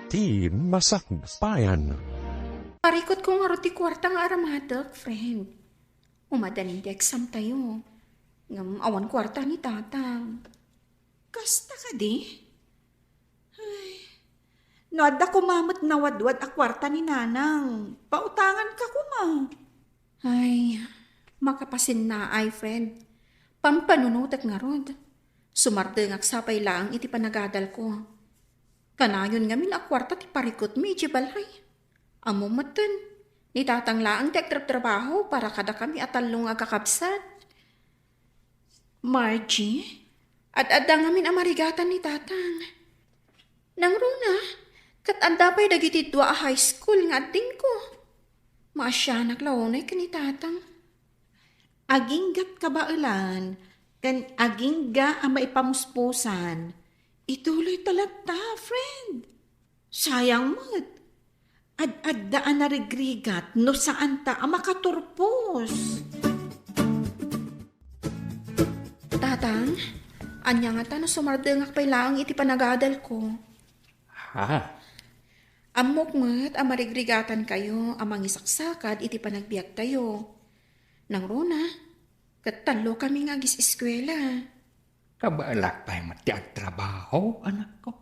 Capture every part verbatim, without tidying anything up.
Ti masakbayan. Parikutko ngarud ti kuarta nga aramatek, friend. Umadanin ti exam tayo. Ngem awan kuarta ni tatang. Kasta kadi? Ay, no adda koma met nawadwad a kuarta ni nanang, pautanganka koma. Ay, makapasinnaay, friend. Pampanunotek ngarud. Sumardengak sapay laeng iti panagadalko. Kanayon ngamin a kuarta ti parikutmi idiay balay. Ammom metten, ni tatang laeng ti agtrabtrabaho para kadakami a tallo nga agkakabsat. Margie, ad-adda ngamin a marigatan ni tatang. Nangruna, ket adda pay dagiti dua a high school nga addingko. Maasianak la unay ken ni tatang. Aginggat kabaelan, ken agingga a maipamuspusan, ituloy ta latta, friend. Sayang met. Ad-adda a narigrigat no saanta a makaturpos. Tatang, ania ngata no sumardengak pay laeng iti panagadalko? Ha? Ammok met a marigrigatankayo a mangisaksakad iti panagbiagtayo. Nangruna, ket tallokami nga agis-eskuela. Kabaelak pay met ti agtrabaho, anakko.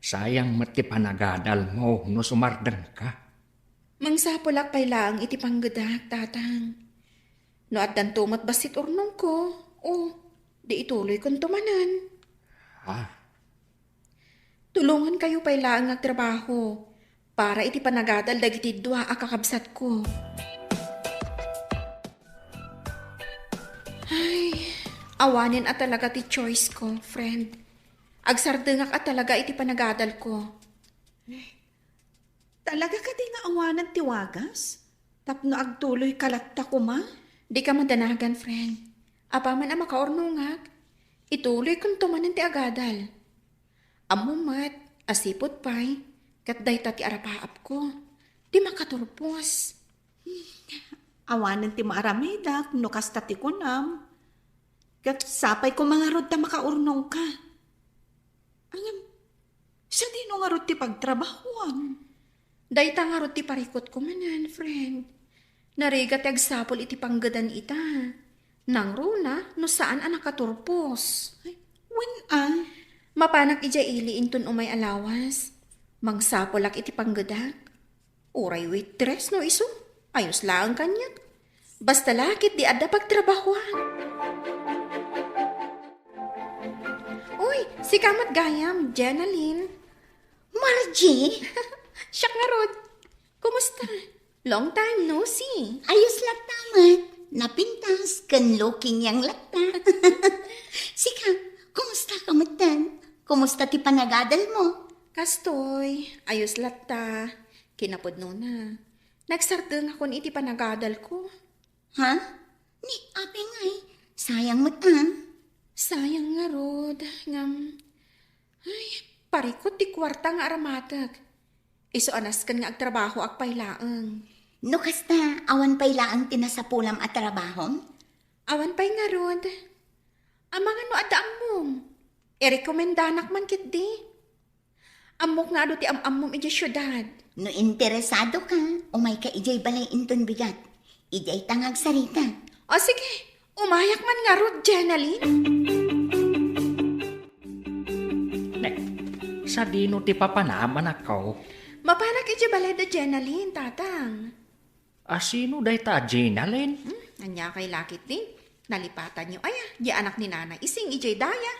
Sayang met ti panagadalmo no sumardengka. Mangsapulak pay laeng iti panggedak, tatang. No addanto met bassit urnongko, o, di ituloykonto manen. Ah. Tulongankayo pay laeng nga agtrabaho para iti panagadal dagiti dua a kakabsatko. Ay, awanen a talaga ti choice ko, friend. Agsardengak a talaga iti panagadalko. Talaga kadi nga awanen ti wagas? Tapno agtuloyka latta koma? Dika madanagan, friend. Apaman a makaurnongak, ituloykonto manen ti agadal. Ammom met a sipud pay, ket dayta ti arapaapko, ti makaturpos. Awanen ti maaramidak no kasta ti kunam. Ket sapay koma ngarud ta makaurnongka. Ngem, sadino ngarud ti pagtrabahoam? Dayta ngarud ti parikutko manen, friend. Narigat ti agsapul iti panggedan ita. Nangruna no saan a nakaturpos. Ay, wen a? Mapanak idiay ili inton umay a lawas. Mangsapulak iti panggedak. Uray waitress no isu, ayos laeng kaniak. Basta la ket di adda pagtrabahoan. Uy, sika met gayam, Jenalyn. Margie? Siak ngarud. Kumusta? Long time no see. Ayos latta met. Napintas ken looking young latta. Sika, kumusta ka metten? Kumusta ti panagadalmo? Kastoy, ayos latta. Kinapudnona, nagsardengakon iti panagadalko. Ha? Ni, apay ngay, sayang met a. Sayang ngarud, ngem, ay, parikut ti kuarta nga aramatek. Isu a nasken nga agtrabahoak pay laeng. No kasta, awan pay laeng ti nasapulam a trabahom? Awan pay ngarud. Amangan no adda ammom. Irekomendanak man ketdi. Ammok nga adu ti am-ammom idiay siudad. No interesado ka, umayka idiay balay inton bigat. Idiay ta nga agsarita. O sige, umayak man ngarud, Jenalyn. Ne, sadino ti papanam, anakko? Mapanak idiay balay da Jenalyn, tatang. A, sino dayta a Jenalyn? Hmm, ania kay lakit din? Nalipatanyo aya, di anak ni Nanay Ising idiay daya.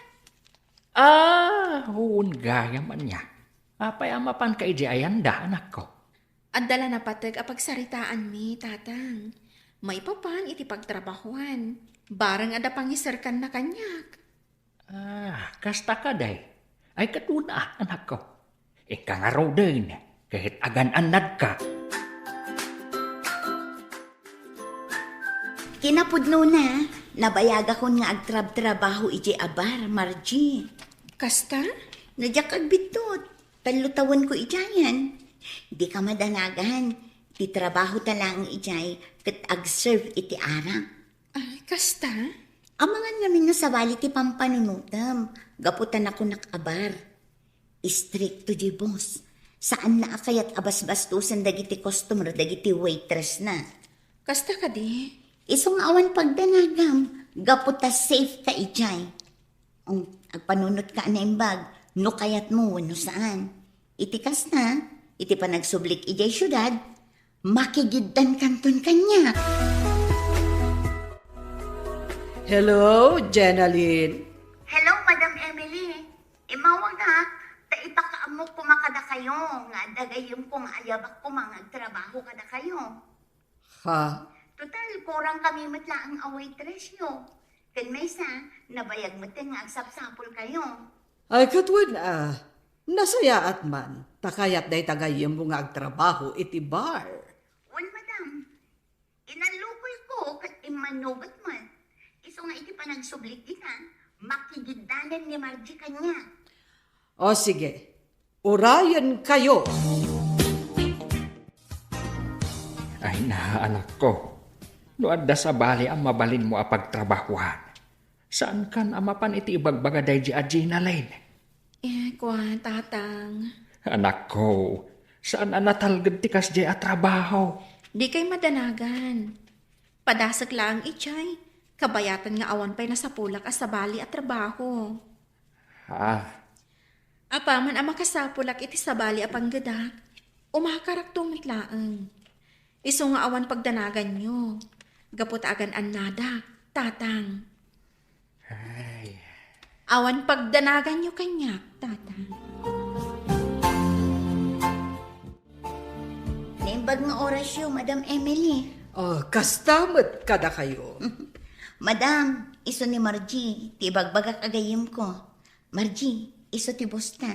Ah, wen gayam ania. Apay a mapanka idiay ayanda, anakko? Adda la napateg a pagsaritaanmi, tatang. Maipapan iti pagtrabahoan. Bareng adda pangiserkanna kaniak. Ah, kasta kadi? Ay, ket wen a, anakko. Inka ngaruden, ket agan-annadka. Kinapudnona, nabayagakon nga agtrabtrabaho idiay a bar, Margie. Kasta? No diak agbiddut, tallo tawenko idiayen. Dika madanagan, ti trabahota laeng idiay ket agserve iti arak. Ay, kasta? Amangan ngamin no sabali ti pampanunotem, gapu ta nakunak a bar. Istrikto diay boss. Saanna a kayat a basbastosen dagiti customer dagiti waitressna. Kasta kadi? Isu nga awan pagdanagam, gapu ta safe ka idiay. Um, agpanunot ka a naimbag, no kayatmo wenno saan. Iti kasta, iti panagsublik idiay siudad, makigiddan kanton kaniak. Hello, Jenalyn. Hello, Madam Emily. Immawagak, ta ipakaammok koma kadakayo, nga adda gayyemko nga ayabak koma nga agtrabaho kadakayo. Ha? Total, kurang kami met laeng a waitressyo. Ken maysa, nabayag metten nga agsapsapulkayo. Ay, ket wen a, nasayaat man, ta kayat dayta gayyemmo nga agtrabaho iti bar. Wen, madam. Inallukoyko ket immannugot met. Isu nga iti panagsublik dita, makigiddanen ni Margie kaniak. O sige, urayenkayo. Ay na, anakko, no adda sabali a mabalinmo a pagtrabahuan, saankan a mapan iti ibagbaga daydi a Jenalyn? Eh, kua, Tatang. Anakko, saan a natalged ti kasdiay a trabaho? Dikay madanagan. Padasek laeng idiay, kabayatan nga awan pay nasapulak a sabali a trabaho. Ha? Apaman a makasapulak iti sabali a panggedak, umakarakto met laeng. Isu nga awan pagdanaganyo, gapu ta agan-annadak, Tatang. Ay. Awan pagdanaganyo kaniak, Tatang. Naimbag nga orasyo, Madam Emily. Oh, kasta met kadakayo. Madam, isu ni Margie, ti ibagbagak a gayyemko. Margie, isu ti bosta.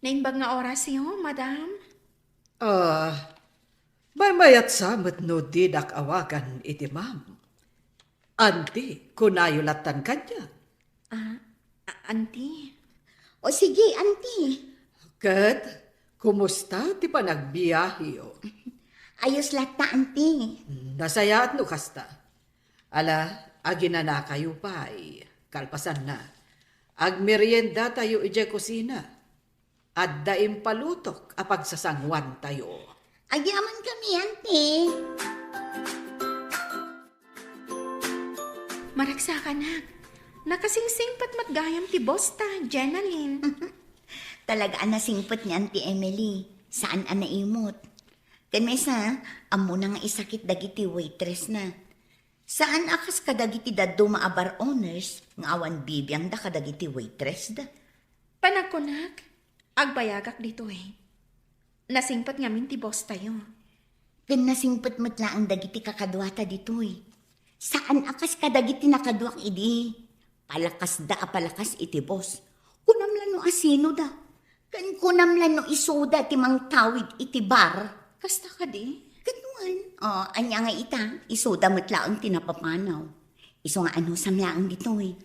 Naimbag nga orasyo, Madam. Ah, maymayat sa met no dinak awagan iti ma'am. Auntie, kunayo lattan kaniak. Ah, a-, auntie. O sige, auntie. Ket, kumusta ti panagbiaheyo? Ayos latta, auntie. Nasayaat no kasta. Ala, aginanakayo pay. Kalpasanna, agmeriendatayo idiay kusina. Adda impalutok a pagsasanguantayo. Agyamankami, auntie. Maragsakanak, nakasingsingpet met gayam ti bosta, Jenalyn. Talaga a nasingpet ni Auntie Emily. Saan a naimot. Ken maysa, ammona nga isakit dagiti waitressna. Saan a kas kadagiti dadduma a bar owners nga awan bibiangda kadagiti waitressda. Panagkunak, agbayagak ditoy. Nasingpet ngamin ti bosstayo. Ken nasingpet met laeng dagiti kakaduata ditoy. Saan a kas kadagiti nakaduak idi. Palakasda a palakas iti boss. Kunam la no asinoda. Ken kunam la no isuda ti mangtawid iti bar. Kasta kadi? Ket wen, o, ania nga ita, isuda met laeng ti napapanaw. Isu nga anusam laeng ditoy.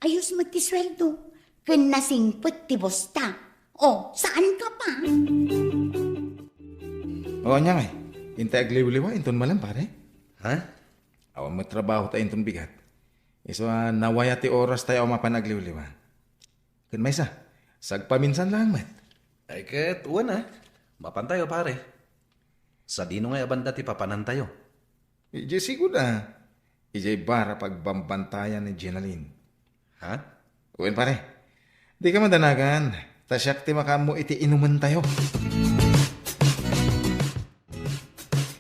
Ayos met ti sueldo, ken nasingpet ti bosta. O, saan ka pa? O, ania ngay? Intay agliwliwa inton malem, pare? Ha? Awan met trabaho ta inton bigat. Isu a nawaya ti oras tayo a mapan agliwliwa. Ken maysa, sagpaminsan laeng met. Ay ket, wen a. Mapantayo, pare. Sadino ngay a banda ti papanantayo? Idiay sigud a. Idiay bar a pagbambantayan ni Jenalyn. Ha? Wen, pare. Dika madanagan, ta siak ti makaammo iti inumentayo.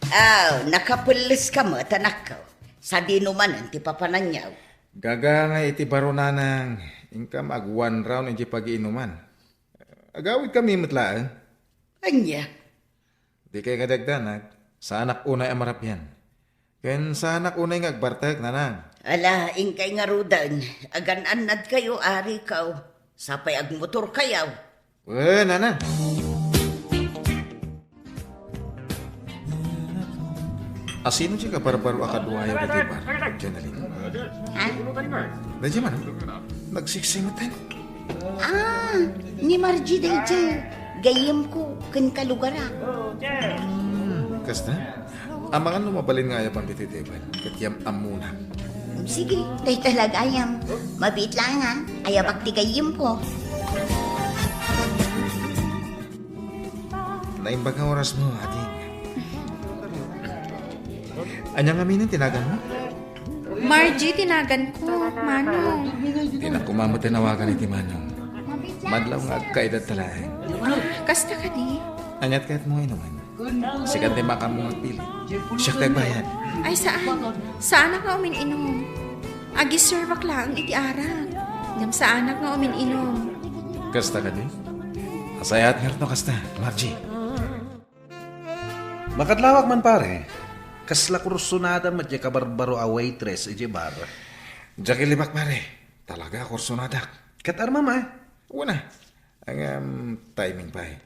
Aw, nakapelles ka met, anakko. Sadino manen ti papananyo? Gaga nga iti baro, nanang, inkam ag one round iti pagiinuman. Agawidkami met laeng. Ania? Dikay kadagdanak, saanak unay a marabian. Ken saanak unay nga agbartek, nanang. Ala, inkay ngaruden, agan-annadkayo, ariko. Sapay agmotorkayo. Wen, nanang. Asino ti kabarbaro a kaduayo ditoy bar, Jenalyn? Ha? Daydiay man, nagsiksingeten. Ah, ni Margie daydiay. Gayyemko ken kalugarak. Hmm, kasta? Amangan no mabalin nga ayabam ditoy table, ket yam-ammona. Sige, dayta la gayam. Mabiit laeng, a. Ayabak ti gayyemko. Naimbag nga orasmo, ading. Ania ngamin ti naganmo? Margie ti naganko, Manong. Dinak koma met awagan iti Manong. Madlaw nga agkaedadta laeng. Kasta kadi? Aniat kayatmo nga inumen? Sika ti makaammo nga agpili. Siak ti agbayad. Ay, saan. Saanak nga umin-inum. Agiservak laeng iti arak. Ngem saanak nga umin-inum. Kasta kadi? Nasayaat ngarud no kasta, Margie. Makadlawak man, pare. Kasla kursonada met diay kabarbaro a waitress idiay bar. Diak ilibak, pare. Talaga a kursonadak. Ket armam a? Wen a. Ngem timing pay.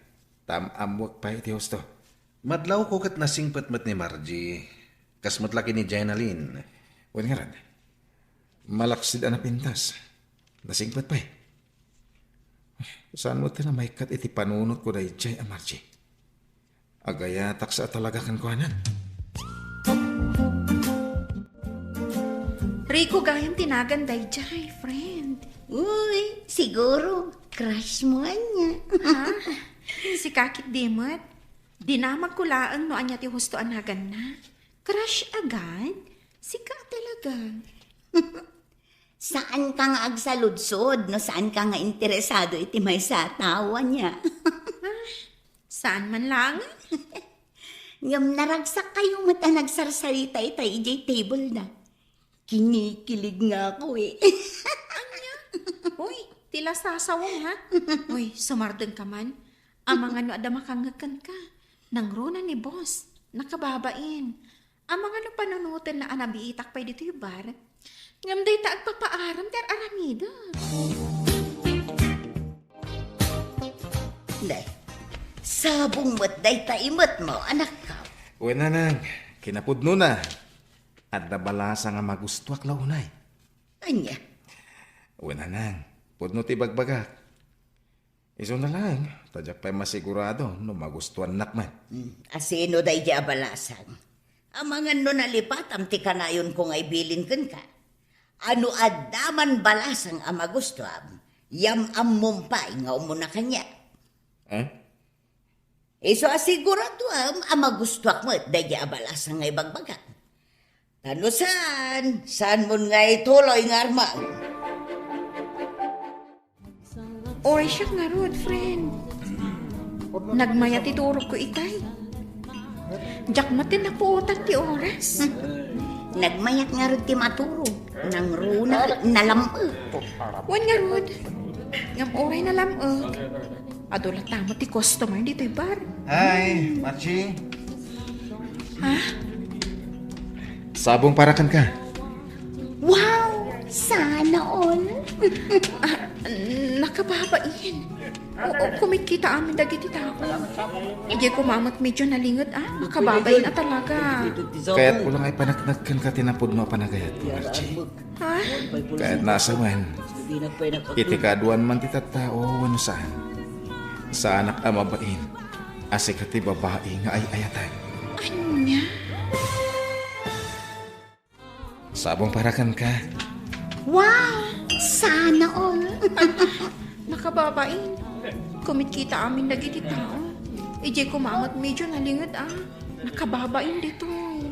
Tam-ammoek pay iti husto. Madlawko ket nasingpet met ni Margie. Kas met la ken ni Jenalyn. Wen ngarud. Malaksid a napintas. Nasingpet pay. Saan met ti namaikkat iti panunotko daydiay a Margie? Agayataksa a talaga kenkuana. Rico gayam ti nagan daydiay, friend. Uy, siguro, crush mo ania. Ha? Sika ketdi met. Dinamagko laeng no ania ti husto a naganna. Crush agad? Sika talaga. Saanka nga agsaludsod no saanka nga interesado iti maysa a tao, ania? Ah, saan man laeng? Ngem naragsakkayo met a nagsarsarita itay idiay table-da. Kinikilig nga ako, eh. Ania? Uy, ti lasasawem, ha? Uy, sumardengka man. Amangan no adda makangngeg kenka. Nangruna ni boss. Nakababain. Amangan no panunotenna a nabiitak pay ditoy bar. Ngem dayta agpapaaram ti ar-aramidek. Nay, sabong met dayta imetmo, anakko. Wen, nanang, kinapudnona. Adda balasang a magustuak la unay. Ania? Wen, nanang, pudno ti ibagbagak. Isuna laeng, ta diak pay masigurado no magustuannak met. Hmm, asino daydiay a balasang? Amangan no nalipatam ti kanayonko nga ibilin kenka. A no adda man balasang a magustuam, yam-ammom pay nga umuna kaniak. Eh? Isu a siguradoam a magustuak met daydiay a balasang nga ibagbagam. Ta no saan, saanmon nga ituloy nga armam. Oy, siak ngarud, friend. Nagmayat ti turogko itay. Diak met napuotan ti oras. Nagmayat ngarud ti maturog. Nangruna, nalam-ek. Wen ngarud. Ngem uray nalam-ek, adu latta met ti customer ditoy bar. Hi, Margie. Ha? Sabong para kenka. Wow! Sana all. Ah, nakababain. Oo, kumitkita amin dagiti tao. Idiay koma met medyo nalinged, ah. Nakababain a talaga. Kayatko la nga ipaneknek kenka ti napudno a panagayatko, Margie. Ha? Kayatna a sawen, iti kaaduan man ti tattao wenno saan, saanak a mabain a sika ti babai nga ay-ayaten. Ania? Sabong para kenka. Wow! Sana all! Nakababain. Kumitkita amin dagiti tao. Idiay koma met medyo nalinged, ah. Nakababain ditoy.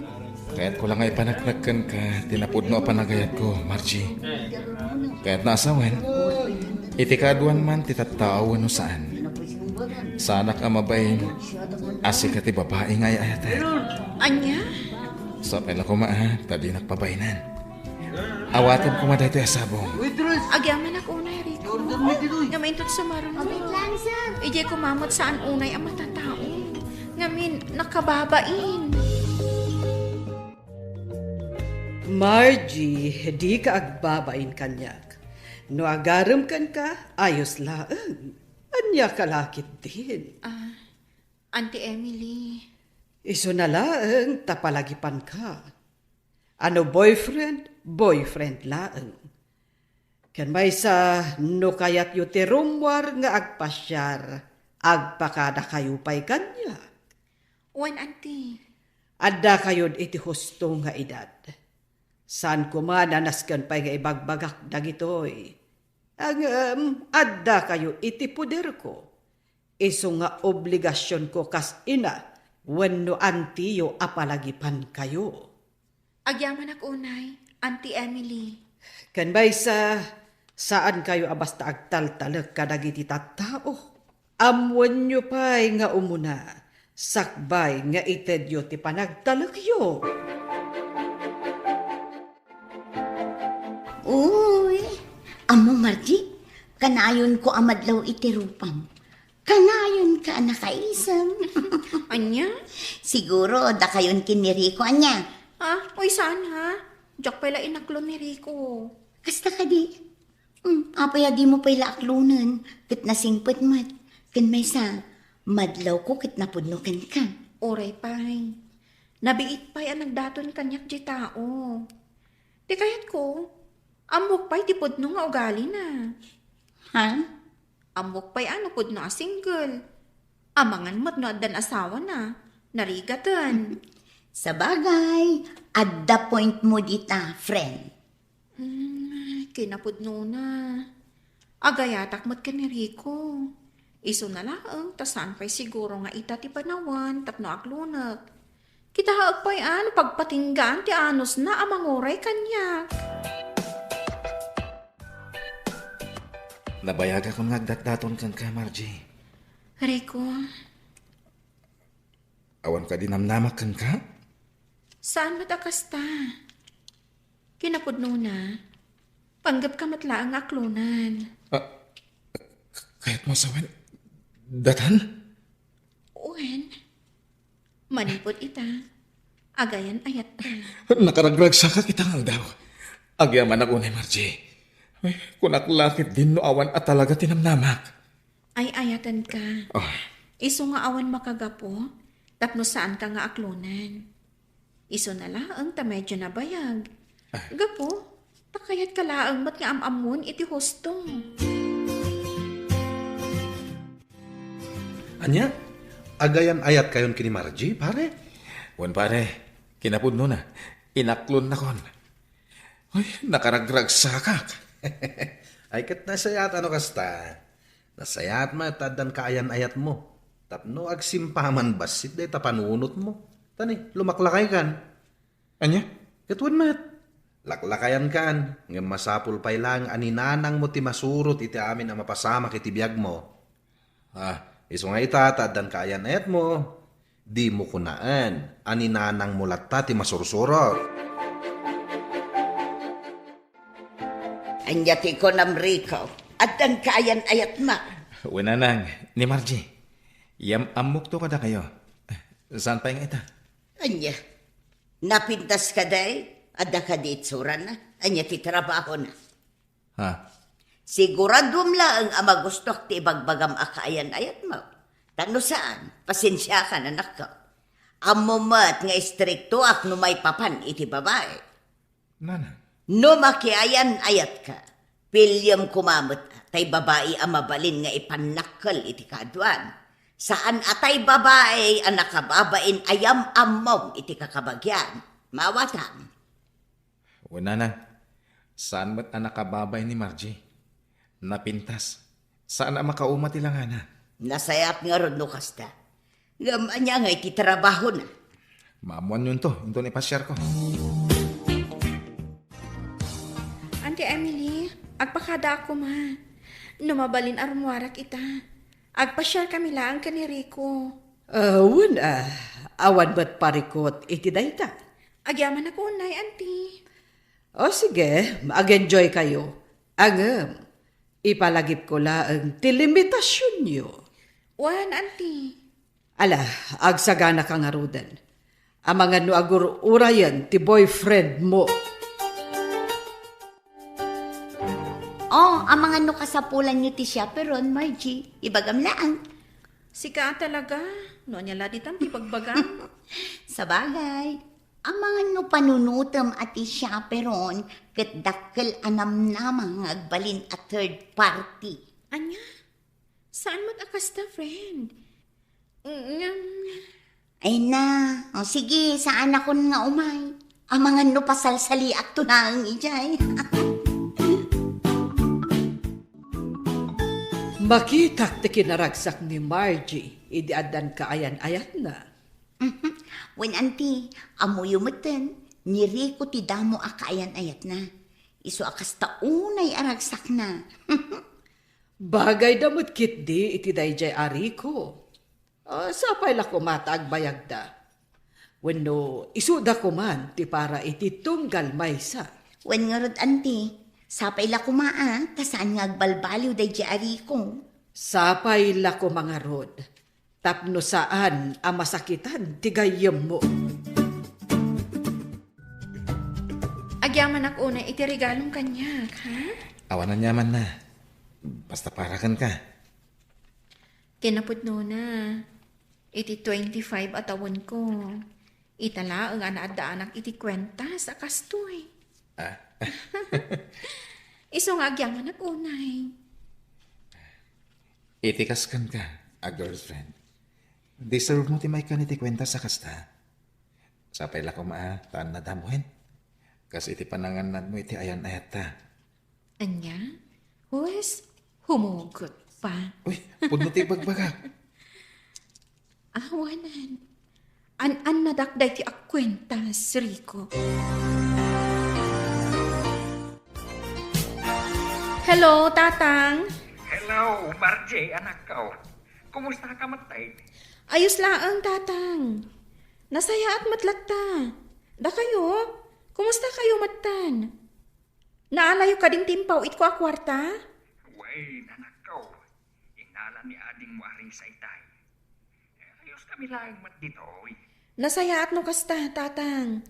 Kayatko la nga ipaneknek kenka ti napudno a panagayatko, Margie. Kayatna a sawen, iti kaaduan man ti tattao wenno saan, saanak a mabain a sika ti babai nga ay-ayaten. Ania? Sapay la koma, ha, ta dinak pabainan. Awatem koma daytoy a sabong. Agyamanak unay, Rico. Ngem inton sumaruno, idiay koma met saan unay a matatao. Ngamin, nakababain. Margie, dika agbabain kaniak. No agarem kenka, ayos laeng. Ania ka la ketdin? Ah, Auntie Emily. Isuna laeng ta palagipanka. A no boyfriend, boyfriend laeng. Ken maysa, no kayatyo ti rummuar nga agpasiar, agpakadakayo pay kaniak. Wen, Auntie. Addakayod iti husto nga edad. Saan koma a nasken pay nga ibagbagak dagitoy. Ngem addakayo iti poderko. Isu nga obligasionko kas ina wenno antiyo a palagipankayo. Agyamanak unay, Auntie Emily. Ken maysa, saankayo a basta agtaltalek kadagiti tattao. Ammoenyo pay nga umuna, sakbay nga itedyo ti panagtalekyo. Uy, ammo, Margie, kanayonko a madlaw iti rupam. Kanayonka a nakaisem. Ania? Siguro, dakayon ken ni Rico, ania? Ah, uy, saan, ha? Diak pay la inaklon ni Rico. Kasta kadi? Hmm, apay a dimo pay la aklonen, ket nasingpet met. Ken maysa, madlawko ket napudno kenka. Uray pay. Nabiit pay a nagdaton kaniak diay tao. Ti kayatko, ammok pay ti pudno nga ugalina. Ha? Ammok pay a no pudno a single. Amangan met no addan asawana. Narigaten. Sabagay, adda point mo dita, friend. Hmm, kinapudnona. Agayatak met ken ni Rico. Isuna laeng ta saan pay siguro nga ita ti panawen tapno aglunek. Kitaek pay a no pagpatinggaan ti anusna a manguray kaniak. Nabayagakon nga agdatdaton kenka, Margie. Rico. Awan kadi namnamak kenka? Saan met a kasta? Kinapudnona, panggepka met laeng nga aklonen. Ah, k-, kayatmo a sawen datan? Wen, manipud ita, agayan-ayatka. Nakaragragsakak ita nga aldaw. Agyamanak unay, Margie. Ay, kunak la ketdin no awan a talaga ti namnamak. Ay-ayatenka. Ah. Isu nga awan makagapu, tapno saanka nga aklonen. Isuna laeng ta medyo nabayag. Ah. Gapu, ta kayatka laeng met nga am-ammon iti husto. Ania? Agayan-ayatkayon ken ni Margie, pare? Wen, pare. Kinapudnona, inaklonnakon. Ay, nakaragragsakak. Ay, ket nasayaat a no kasta. Nasayaat met ta addan kaayan-ayatmo. Tapno agsimpaman bassit dayta panunotmo. Ta ni, lumaklakaykan. Ania? Ket wen met, laklakayankan, ngem masapul pay laeng a ni nanangmo ti masurot iti amin a mapasamak iti biagmo. Ah, isu nga ita, ta addan kaayan-ayatmo, dimo kunaen a ni nanangmo latta ti masursurot. Ania ti kunam, Rico? Addan kaayan-ayatmo? Wen, nanang, ni Margie. Yam-ammokto kadakayo. Saan pay nga ita? Ania? Napintas kadi? Adda kadi itsurana? Ania ti trabahona? Ha? Siguraduem laeng a magustuak ti ibagbagam a kaayan-ayatmo. Ta no saan, pasensiakan, anakko. Ammom met nga istriktoak no maipapan iti babai. Nana. No makiayan-ayatka, piliem koma met tay babai a mabalin nga ipannakkel iti kaaduan. Saan a tay babai a nakababain a yam-ammom iti kakabagian. Maawatam. Wen, nanang, saan met a nakababain ni Margie. Napintas. Saan a makauma ti langana. Nasayaat ngarud no kasta. Ngem ania ngay ti trabahona? Maammoanyonto inton ipasiarko. Auntie Emily, agpakadaak koma. No mabalin a rummuarak ita, agpasiarkami laeng ken ni Rico. Ah, wen, ah, awan met parikut iti dayta. Agyamanak unay, Auntie. O sige, mag-enjoykayo. Ngem, ipalagipko laeng ti limitasionyo. Wen, Auntie. Ala, agsaganaka ngaruden. Amangan no agur-urayen ti boyfriendmo. O, amangan no kasapulanyo ti chaperon, Margie. Ibagam laeng. Sika a talaga. No ania la ditan ti ibagbagam? Sabagay. Amangan no panunotem a ti chaperon ket dakkel a namnama nga agbalin a third party. Ania? Saan met a kasta, friend? Ngem, ay na. O sige, saanakon nga umay. Amangan no pasalsaliakto laeng idiay. Makitak ti kinaragsak ni Margie idi addan kaayan-ayatna. Wen, anti, ammoyo metten, ni Rico ti damo a kaayan-ayatna. Isu a kasta unay a ragsakna. Bagayda met ketdi iti daydiay a Rico. Ah, sapay la koma ta agbayagda. Wenno isuda koman ti para iti tunggal maysa. Wen ngarud, anti, sapay la koma a, ta saan nga agbalbaliw daydiay a Rico. Sapay la koma ngarud, tapno saan a masakitan ti gayyemmo. Agyamanak unay iti regalom kaniak, ha? Awan aniamanna. Basta para kenka. Kinapudnona, iti twenty-five a tawenko, ita laeng a naaddaanak iti kuentas a kastoy. Ah? Isu nga agyamanak unay. Iti kas kenka a girlfriend, deserve mo ti maikkan iti kuentas a kasta. Sapay la koma a ta annadam wen, kas iti panangannadmo iti ayan-ayatta. Ania? Huwes, humugot pa. Uy, pudno ti ibagbagak. Awanan. An-annadak daytoy a kuentas, Rico. Hello, Tatang. Hello, Margie, anakko. Kumusta ka met, tay? Ayos laeng, Tatang. Nasayaat met latta. Dakayo, kumusta kayo metten? Naalayo kadin ti impaw-itko a kuarta? Wen, anakko. Inala ni adingmo a Risa itay. Eh, ayos kami laeng met ditoy. Nasayaat no kasta, Tatang.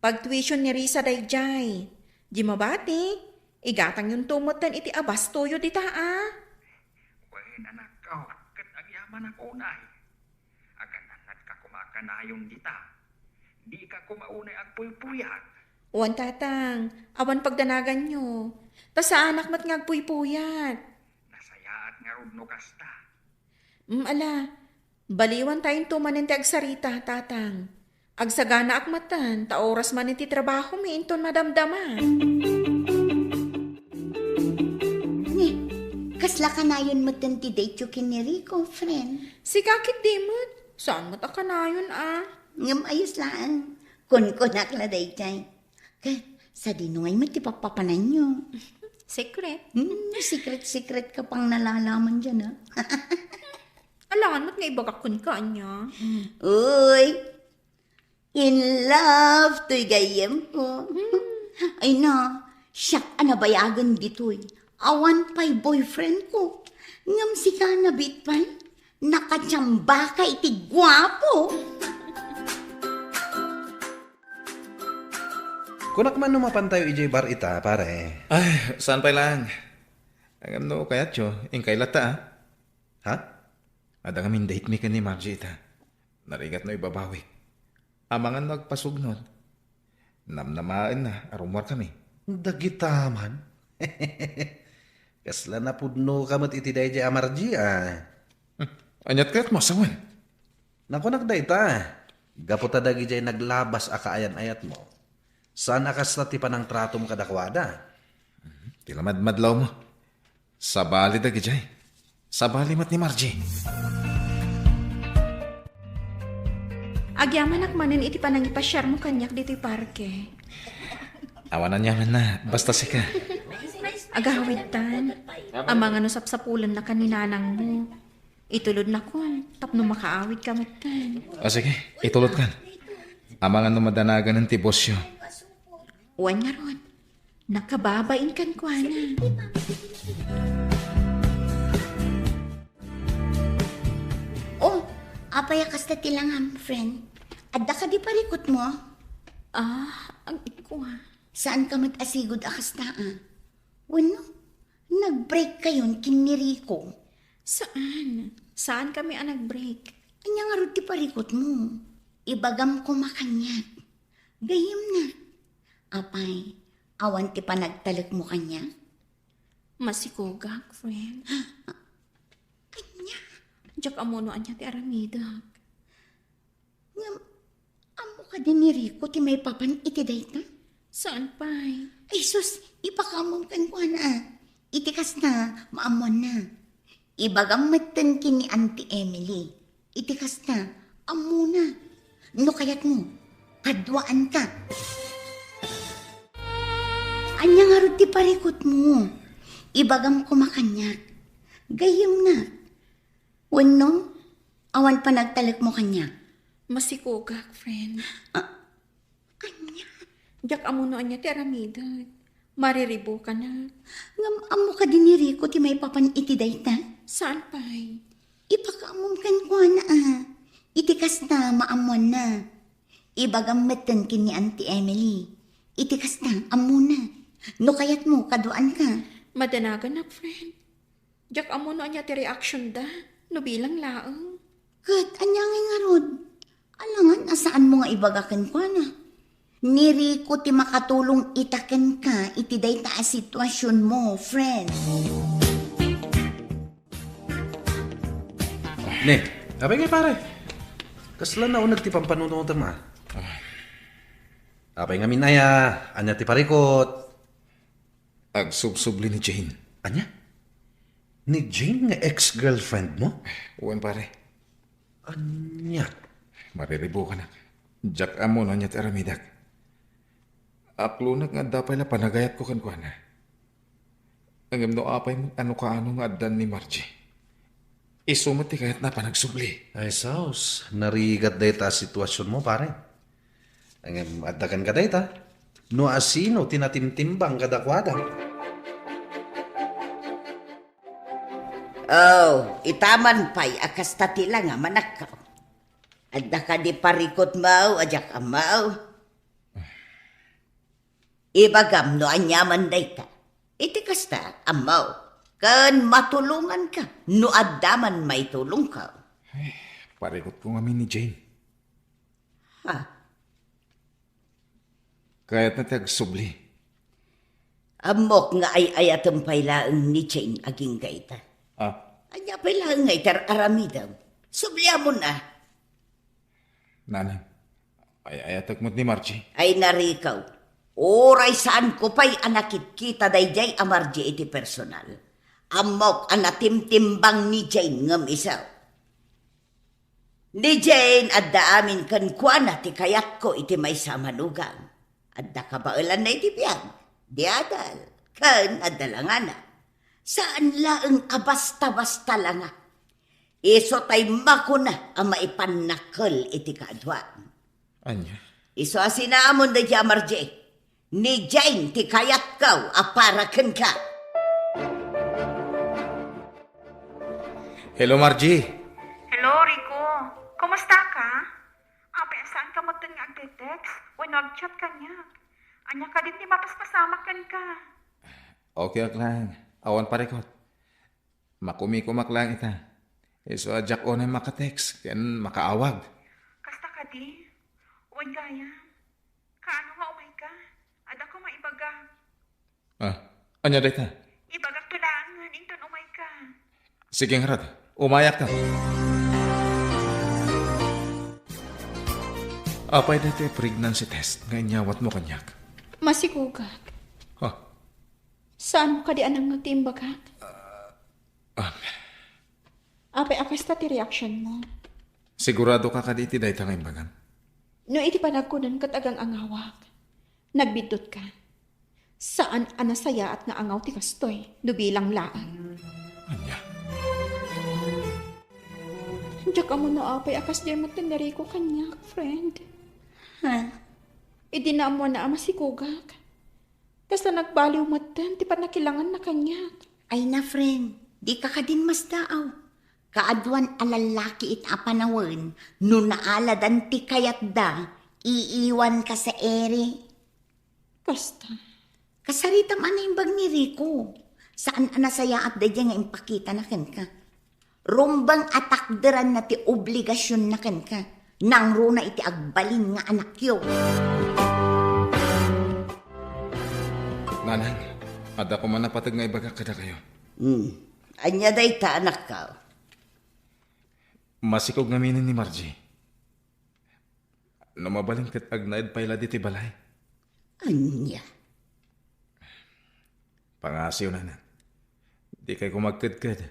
Pagtuition ni Risa daydiay. Di mabati, igatangyonto metten iti abastoyo dita, a. Wen, anakko, ket agyamanak unay. Agan-annadka koma a kanayon dita. Dika koma unay agpuypuyat. Wen, Tatang, awan pagdanaganyo. Ta saanak met nga agpuypuyat. Nasayaat ngarud no kasta. Mm, ala, baliwantayonto manen ti agsarita, Tatang. Agsaganaak metten, ta oras manen ti trabahomi inton madamdama. Ni, kasla kanayon metten ti date-yo ken ni Rico, friend? Sika ketdi met. Saan met a kanayon, a? Ngem ayos laeng. Kunkunak la daydiay. Ket, sadino ngay met ti pappapananyo? Secret. Hmm, secret-secret ka pang nalalaman diay, a. Alangan met nga ibagak kenka, ania? Uy, in love toy gayyemko. Ay na, siak a nabayagen ditoy. Awan pay boyfriendko. Ngem sika, nabiit pay, nakatiambaka iti guapo. Kunak man no mapantayo idiay bar ita, pare. Ay, saan pay laeng. Ngem no kayatyo, inkay latta, a. Ha? Adda ngamin date mi ken ni Margie ita. Narigat no ibabawik. Amangan no agpasugnod. Namnamaenna a rummuar kami. Dagita man. Kasla napudno ka met iti daydiay a Margie, a. Hmm. Aniat kayat mo, sawen? Nakunak dayta, gapu ta dagidiay naglabas a kaayan-ayatmo, saan a kasta ti panangtratom kadakuada. Ti lamadmadlaw mo. Sabali dagidiay. Sabali met ni Margie. Agyamanak manen iti panangipasiarmo kaniak ditoy parke. Awan aniamanna, basta sika. Agawidtan, amangan no sapsapulennaka ni nanangmo. Itulodnakon tapno makaawidka metten. O sige, itulodkan. Amangan no madanaganen ti bosyo. Wen ngarud, nakababain kenkuana. Oh, apay a kasta ti langam, friend? Adda kadi parikutmo? Ah, agkua. Saan ka met a sigud a kasta, a? Wenno, nag-break kayon ken ni Rico? Saan. Saan kami a nag-break. Ania ngarud ti parikutmo? Ibagam koma kaniak. Gayyemna. Apay, awan ti panagtalekmo kaniak? Masikogak, friend. Ania? Diak ammo no ania ti aramidek. Ngem, ammo kadi ni Rico ti maipapan iti dayta? Saan pay? Ay sus, ipakaammo kenkuana. Iti kasta, maammoanna. Ibagam metten ken ni Auntie Emily. Iti kasta, ammona. No kayatmo, kaduaanka. Ania ngarud ti parikutmo? Ibagam koma kaniak. Gayyemnak. Wenno, awan panagtalekmo kaniak? Masikogak, friend. Ah, ania? Diak ammo no ania ti aramidek. Mariribukanak. Ngem ammo kadi ni Rico ti maipapan iti dayta? Saan pay? Ipakaammom kenkuana a. Iti kasta, maammoanna. Ibagam metten ken ni Auntie Emily. Iti kasta, ammona. No kayatmo, kaduaanka. Madanaganak, friend. Diak ammo no ania ti reaksionda, no bilang laeng. Ket ania ngay ngarud? Alangan a saanmo nga ibaga kenkuana. Ni Rico ti makatulong ita kenka iti dayta a situasionmo, friend. Ne, apay ngay, pare? Kasla nauneg ti pampanunutem, a? Apay ngamin aya, ania ti parikut? Agsubsubli ni Jane. Ania? Ni Jane nga ex-girlfriend mo? Wen, pare. Ania? Mariribukanak. Diak ammo no ania ti aramidek. Aklonak nga adda pay la panagayatko kenkuana. Ngem no apay met a no kaano nga addan ni Margie, isu met ti kayatna a panagsubli. Ay, sus, narigat dayta a situasionmo, pare. Ngem adda kenka dayta, no asino ti natimtimbang kadakuada. Oh, itaman pay a kasta ti langa, manakkaw. Adda kadi parikutmo a diak ammo? Ibagam no aniaman dayta. Iti kasta, ammo, ken matulonganka no adda man maitulongka. Ay, parikutko ngamin ni Jane. Ha? Kayatna ti agsubli. Ammok nga ay-ayatem pay laeng ni Jane agingga ita. Ah. Ania pay laeng nga iti ar-aramidem? Subliamon a. Nanang, ay-ayatek met ni Margie. Ay, narikaw. Uray saanko pay a nakitkita daydiay a Margie iti personal. Ammok a natimtimbang ni Jane ngem isu. Ni Jane, adda amin kenkuana ti kayatko iti maysa a manugang. Adda kabaelanna iti biag, di adal, ken adda langana. Saan laeng a basta-basta langa. Isu tay makuna a maipannakkel iti kaaduan. Ania? Isu a sinaamon daydiay a Margie. Ni Jane ti kayatko a para kenka. Hello, Margie. Hello, Rico. Kumusta ka? Apay a saanka metten nga agte-text wenno agchat kaniak? Ania kadin ti mapaspasamak kenka? Okay ak laeng. Awan parikut. Makumikumak laeng ita. Isu a diak unay maka-text ken makaawag. Kasta kadi? Wen gayam. Kaano nga umayka? Adda koma ibaga. Ah, ania dayta? Ibagakto laengen inton umayka. Sige ngarud, umayakto. Apay daytoy pregnancy test nga inyawatmo kaniak? Masikogak. Ha? Saanmo kadi a nangngeg ti imbagak? Ah. Apay a kasta ti reaksionmo? Siguradoka kadi iti dayta nga imbagam? No iti panagkunam ket agang-angawak, nagbiddutka. Saan a nasayaat nga angaw ti kastoy no bilang laeng. Ania? Diak ammo no apay a kasdiay metten ni Rico kaniak, friend. Ha? Idi naammoanna a masikogak, kasla nagbaliw metten ti pannakilanganna kaniak. Ay na, friend, dika kadin masdaaw. Kaaduan a lallaki ita a panawen no naaladan ti kayatda, iiwanka sa iri. Kasta. Kasaritam a naimbag ni Rico. Saan a nasayaat daydiay nga impakitana kenka. Rumbeng a takderanna ti obligasionna kenka. Nangruna iti agbalin nga anakyo. Nanang, adda koma napateg nga ibagak kadakayo. Hmm. Ania dayta, anakko? Masikog ngaminen ni Margie. No mabalin ket agnaed pay la ditoy balay. Ania? Pangasiw, Nanang. Dikay koma agkedked.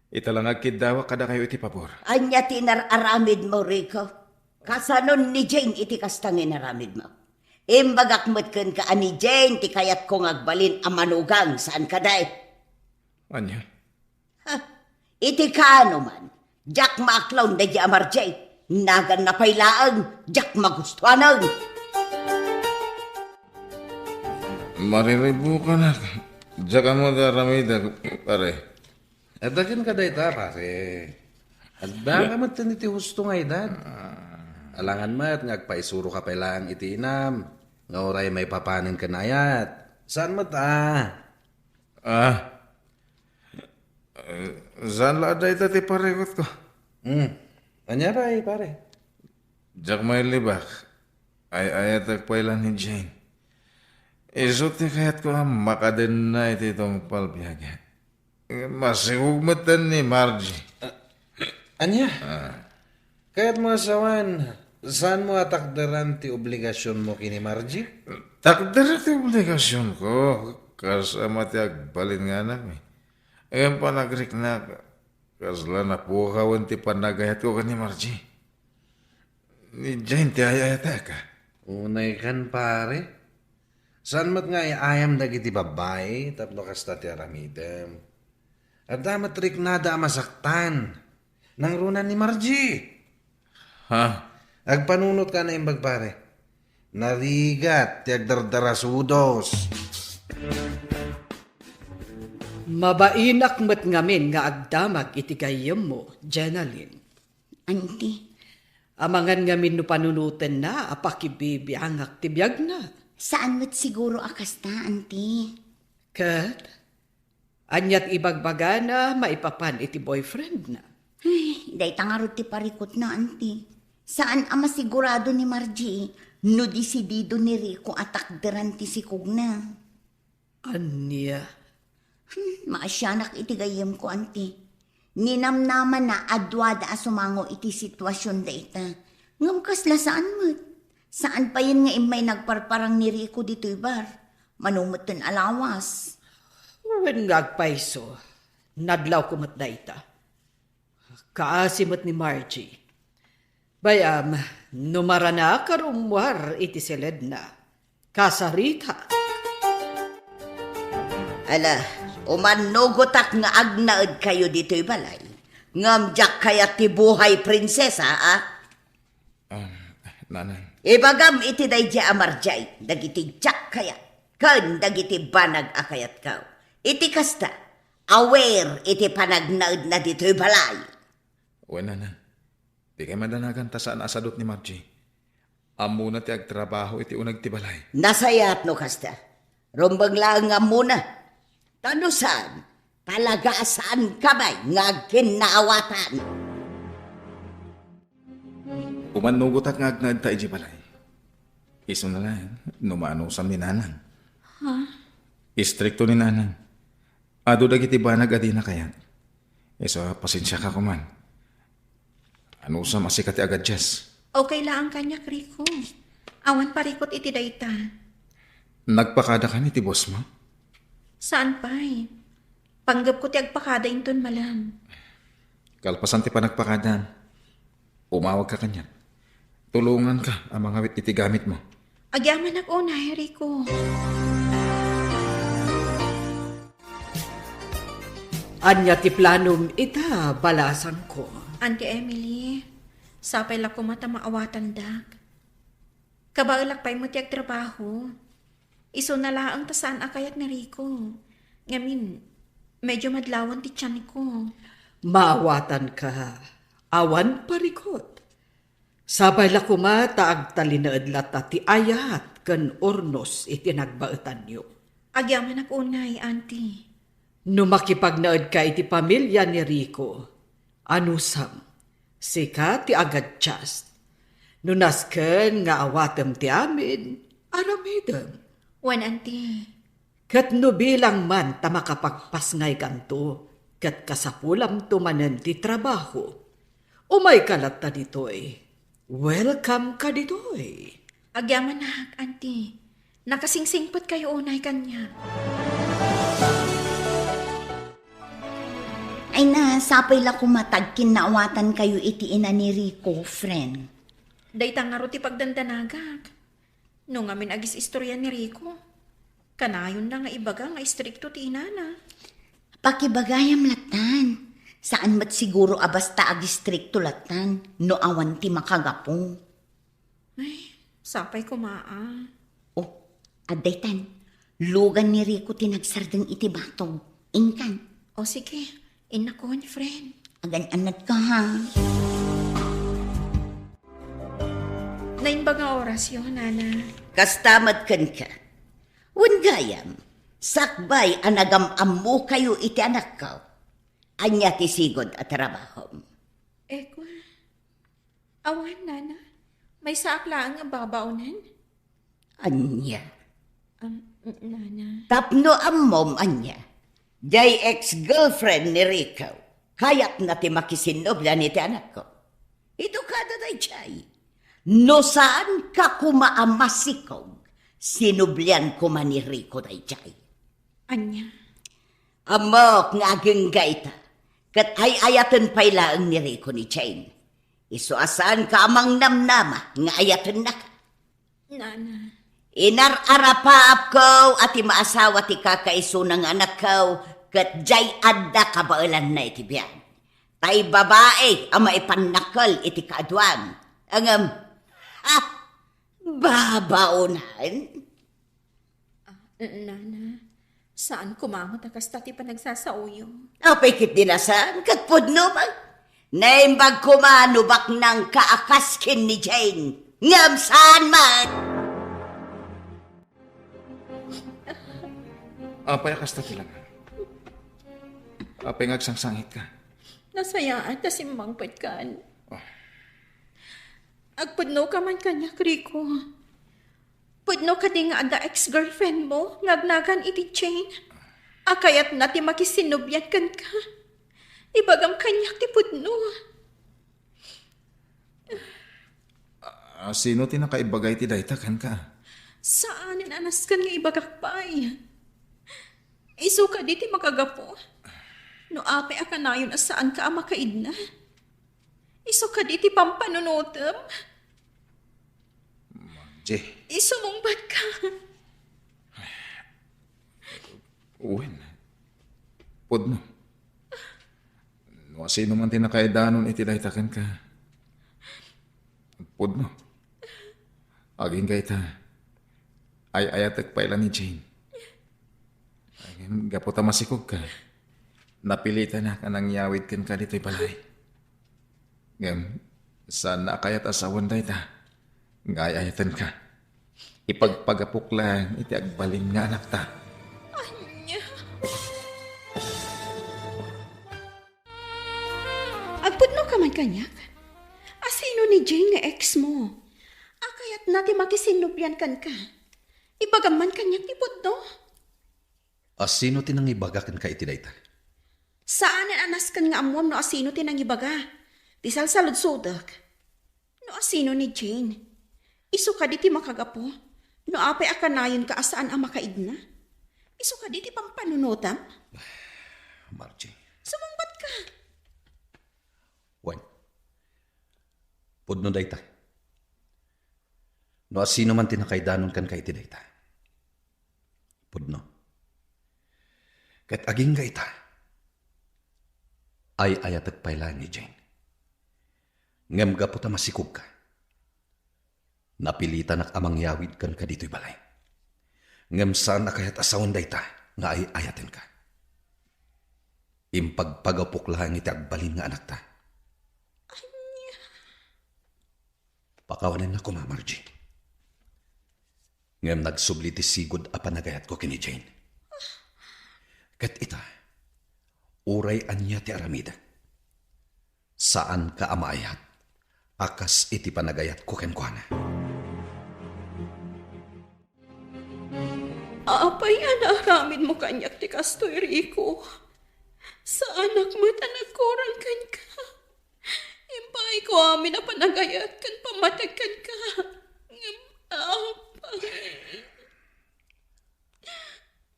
Ita la nga agkiddawak kadakayo iti pabor. Ania ti inar-aramidmo, Rico? Kasanon ni Jane iti kasta nga inaramidmo? Imbagak met kenka a ni Jane ti kayatko nga agbalin a manugang, saan kadi? Ania? Ha? Iti kaano man, diak maaklaw daydi a Margie. Naganna pay laeng, diak magustuanen. Mariribukanak. Diak ammo ti aramidek, pare. Adda kenka dayta, pare. Adda ka met iti husto nga edad. Alangan met nga agpaisuroka pay laeng iti inam, nga uray maipapanen ken ayat. Saan met a? Ah. Eh, saan la a dayta ti parikutko? Hmm. Ania pay, pare? Diak mailibak. Ay-ayatek pay la ni Jane. Isu ti kayatko a makadenna iti tungpal biag. Masikog metten ni Margie. Ah, ania? Ah. Kayatmo a sawen, saanmo a takderan ti obligasionmo ken ni Margie? Takder ti obligasionko, kas ama ti agbalin nga anakmi. Ngem panagriknak, kasla napukawen ti panagayatko ken ni Margie. Ni Jane ti ay-ayatek. Unay kan, pare. Saan met nga ay-ayam dagiti babbai tapno kasta ti aramidem? Adda met riknada a masaktan. Nangruna ni Margie. Ha? Agpanunotka a naimbag, pare. Narigat ti agdardarasudos. Mabainak met ngamin nga agdamag iti gayyemmo, Jenalyn. Auntie. Amangan ngamin no panunotenna a pakibibiangak ti biagna. Saan met siguro a kasta, Auntie. Ket, ania ti ibagbagana maipapan iti boyfriendna? Ay, dayta ngarud ti parikutna, Auntie. Saan a masigurado ni Margie no desidido ni Rico a takderan ti sikogna. Ania? Hmm, maasianak iti gayyemko, Auntie. Ninamnamanna a duada a sumango iti situasion dayta. Ngem kasla saan met. Saan payen nga immay nagparparang ni Rico ditoy bar. Mano metten a lawas. Wen nga agpayso, nadlawko met dayta. Kaasi met ni Margie. Bay-am, no maranak a rummuar iti siledna, kasarita. Ala, umannugotak nga agnaedkayo ditoy balay. Ngem diak kayat ti buhay prinsesa, a? Um, Nanang. Ibagam iti daydi a Margie dagiti diak kayat ken dagiti banag a kayatko. Iti kasta, aware iti panagnaedna ditoy balay. Wen, Nanang. Dikay madanagan ta saan a sadut ni Margie. Ammona ti agtrabaho iti uneg ti balay. Nasayaat no kasta. Rumbeng laeng nga ammona. Ta no saan, talaga a saanka pay nga agkinnaawatan. Umannugotak nga agnaedta idiay balay. Isuna laeng no maanusam ni Nanang. Ha? Istrikto ni Nanang. Adu dagiti banag a dina kayat. Isu a pasensiaka koman. Anusam a sika ti agadias. Okay laeng kaniak, Rico. Awan parikut iti dayta. Nagpakadakan iti bossmo? Saan pay. Panggepko ti agpakada inton malem. Kalpasan ti panagpakadam, umawagka kaniak. Tulonganka a mangawit iti gamitmo. Agyamanak unay, Rico. Ania ti planom ita, balasangko? Auntie Emily, sapay la koma ta maawatandak. Kabaelak pay met ti agtrabaho. Isuna laeng ta saan a kayat ni Rico. Ngamin, medyo madlawan ti tianko. Maawatanka. Awan parikut. Sapay la koma ta agtalinaed latta ti ayat ken urnos iti nagbaetanyo. Agyamanak unay, Auntie. No makipagnaedka iti pamilia ni Rico, anusam, sika ti agadias. No nasken nga awatem ti amin, aramidem. Wen, Auntie. Ket no bilang man ta makapagpasngaykanto, ket kasapulamto manen ti trabaho, umayka latta ditoy. Welcome ka ditoy. Agyamanak, Auntie. Nakasingsingpetkayo unay kaniak. Ay na, sapay la koma ta agkinnaawatankayo iti ina ni Rico, friend. Dayta ngarud ti pagdandanagak. No ngamin agis-istorya ni Rico, kanayonna nga ibaga nga istrikto ti inana. Pakibagayam lattan. Saan met siguro a basta agistrikto lattan no awan ti makagapu. Ay, sapay koma a. Oh, adda itan. Lugan ni Rico ti nagsardeng iti batog. Inkan. O sige, innakon, friend. Agan-anat ka, ha? Naimbag nga orasyo, nana. Kasta met kenka. Wen gayam, sakbay a nagam-ammokayo iti anakko. Ania ti sigud a trabahom? Ekwa. Awan, nana. Maysaak laeng a babaonen. Ania? Am, nana. Tapno ammom, ania? Jay ex-girlfriend ni Rico, kayatna ti makisinnublian iti anakko. Idu kada dayjay. No saan ka koma a masikog, sinublian koma ni Rico dayjay. Ania? Ammok nga agingga ita, ket ay-ayaten pay laeng ni Rico ni Jane. Isu a saan ka a mangnamnama nga ayatennaka. Nana. Inar-arapaapko a ti maasawa ti kakaisuna nga anakko, ket jay adda kabaelanna iti biag. Tay babai a maipannakkel iti kaaduan. Ngem, ha? Babaonan? Ah, nana, saan koma met a kasta ti panagsasaoyo. Apay ket di la saan, ket pudno man. Naimbag koma no baknangka a kas ken ni Jane. Ngem saan man. Apay a kasta ti langa? Apay nga agsangsangitka? Nasayaat ta simmangpetkan. Oh. Agpudnoka man kaniak, Rico. Pudno kadi nga adda ex-girlfriend mo nga agnagan iti Jane a kayatna ti makisinnublian kenka? Ibagam kaniak ti pudno. A, sino ti nakaibaga iti dayta kenka? Saanen a nasken nga ibagak pay. Isu kadi ti makagapu. No apay a kanayon a saanka a makaidna. Isu kadi ti pampanunotem. Margie. Isumungbatka. Wen, pudno. No asino man ti nakaidanon iti dayta kenka, pudno. Agingga ita, ay-ayatek pay la ni Jane. Ngem gapu ta masikogka, napilitanak a nangyawid kenka ditoy balay. Ngem, saanna a kayat a sawen dayta nga ay-ayatenka. Ipagpagapok laeng iti agbalin nga anakta. Ania? Agpudnoka man kaniak? Asino ni Jane nga ex mo? A kayatna ti makisinnublian kenka. Ibagam man kaniak ti pudno. Asino ti nangibaga kenka iti dayta? Saanen a nasken nga ammuam no asino ti nangibaga. Ti salsaludsodek, no asino ni Jane. Isu kadi ti makagapu no apay a kanayonka a saan a makaidna. Isu kadi ti pampanunotam. Margie. Sumungbatka. Wen, pudno dayta. No asino man ti nakaidanon kenka iti dayta, pudno. Ket agingga ita, ay-ayatek pay laeng ni Jane. Ngem gapu ta masikogka, napilitanak a mangyawid kenka ditoy balay. Ngem saan a kayat a sawen dayta nga ay-ayatenka. Impagpagapok laeng iti agbalin nga anakta. Ania? Pakawanennak koma, Margie. Ngem nagsubli ti sigud a panagayatko ken ni Jane. Ket ita, uray ania ti aramidek, saanka a maayat a kas iti panagayatko kenkuana. Apay a naaramidmo kaniak ti kastoy, Rico? Saanak met a nagkurang kenka. Impaayko amin a panagayat ken pammateg kenka. Ngem apay.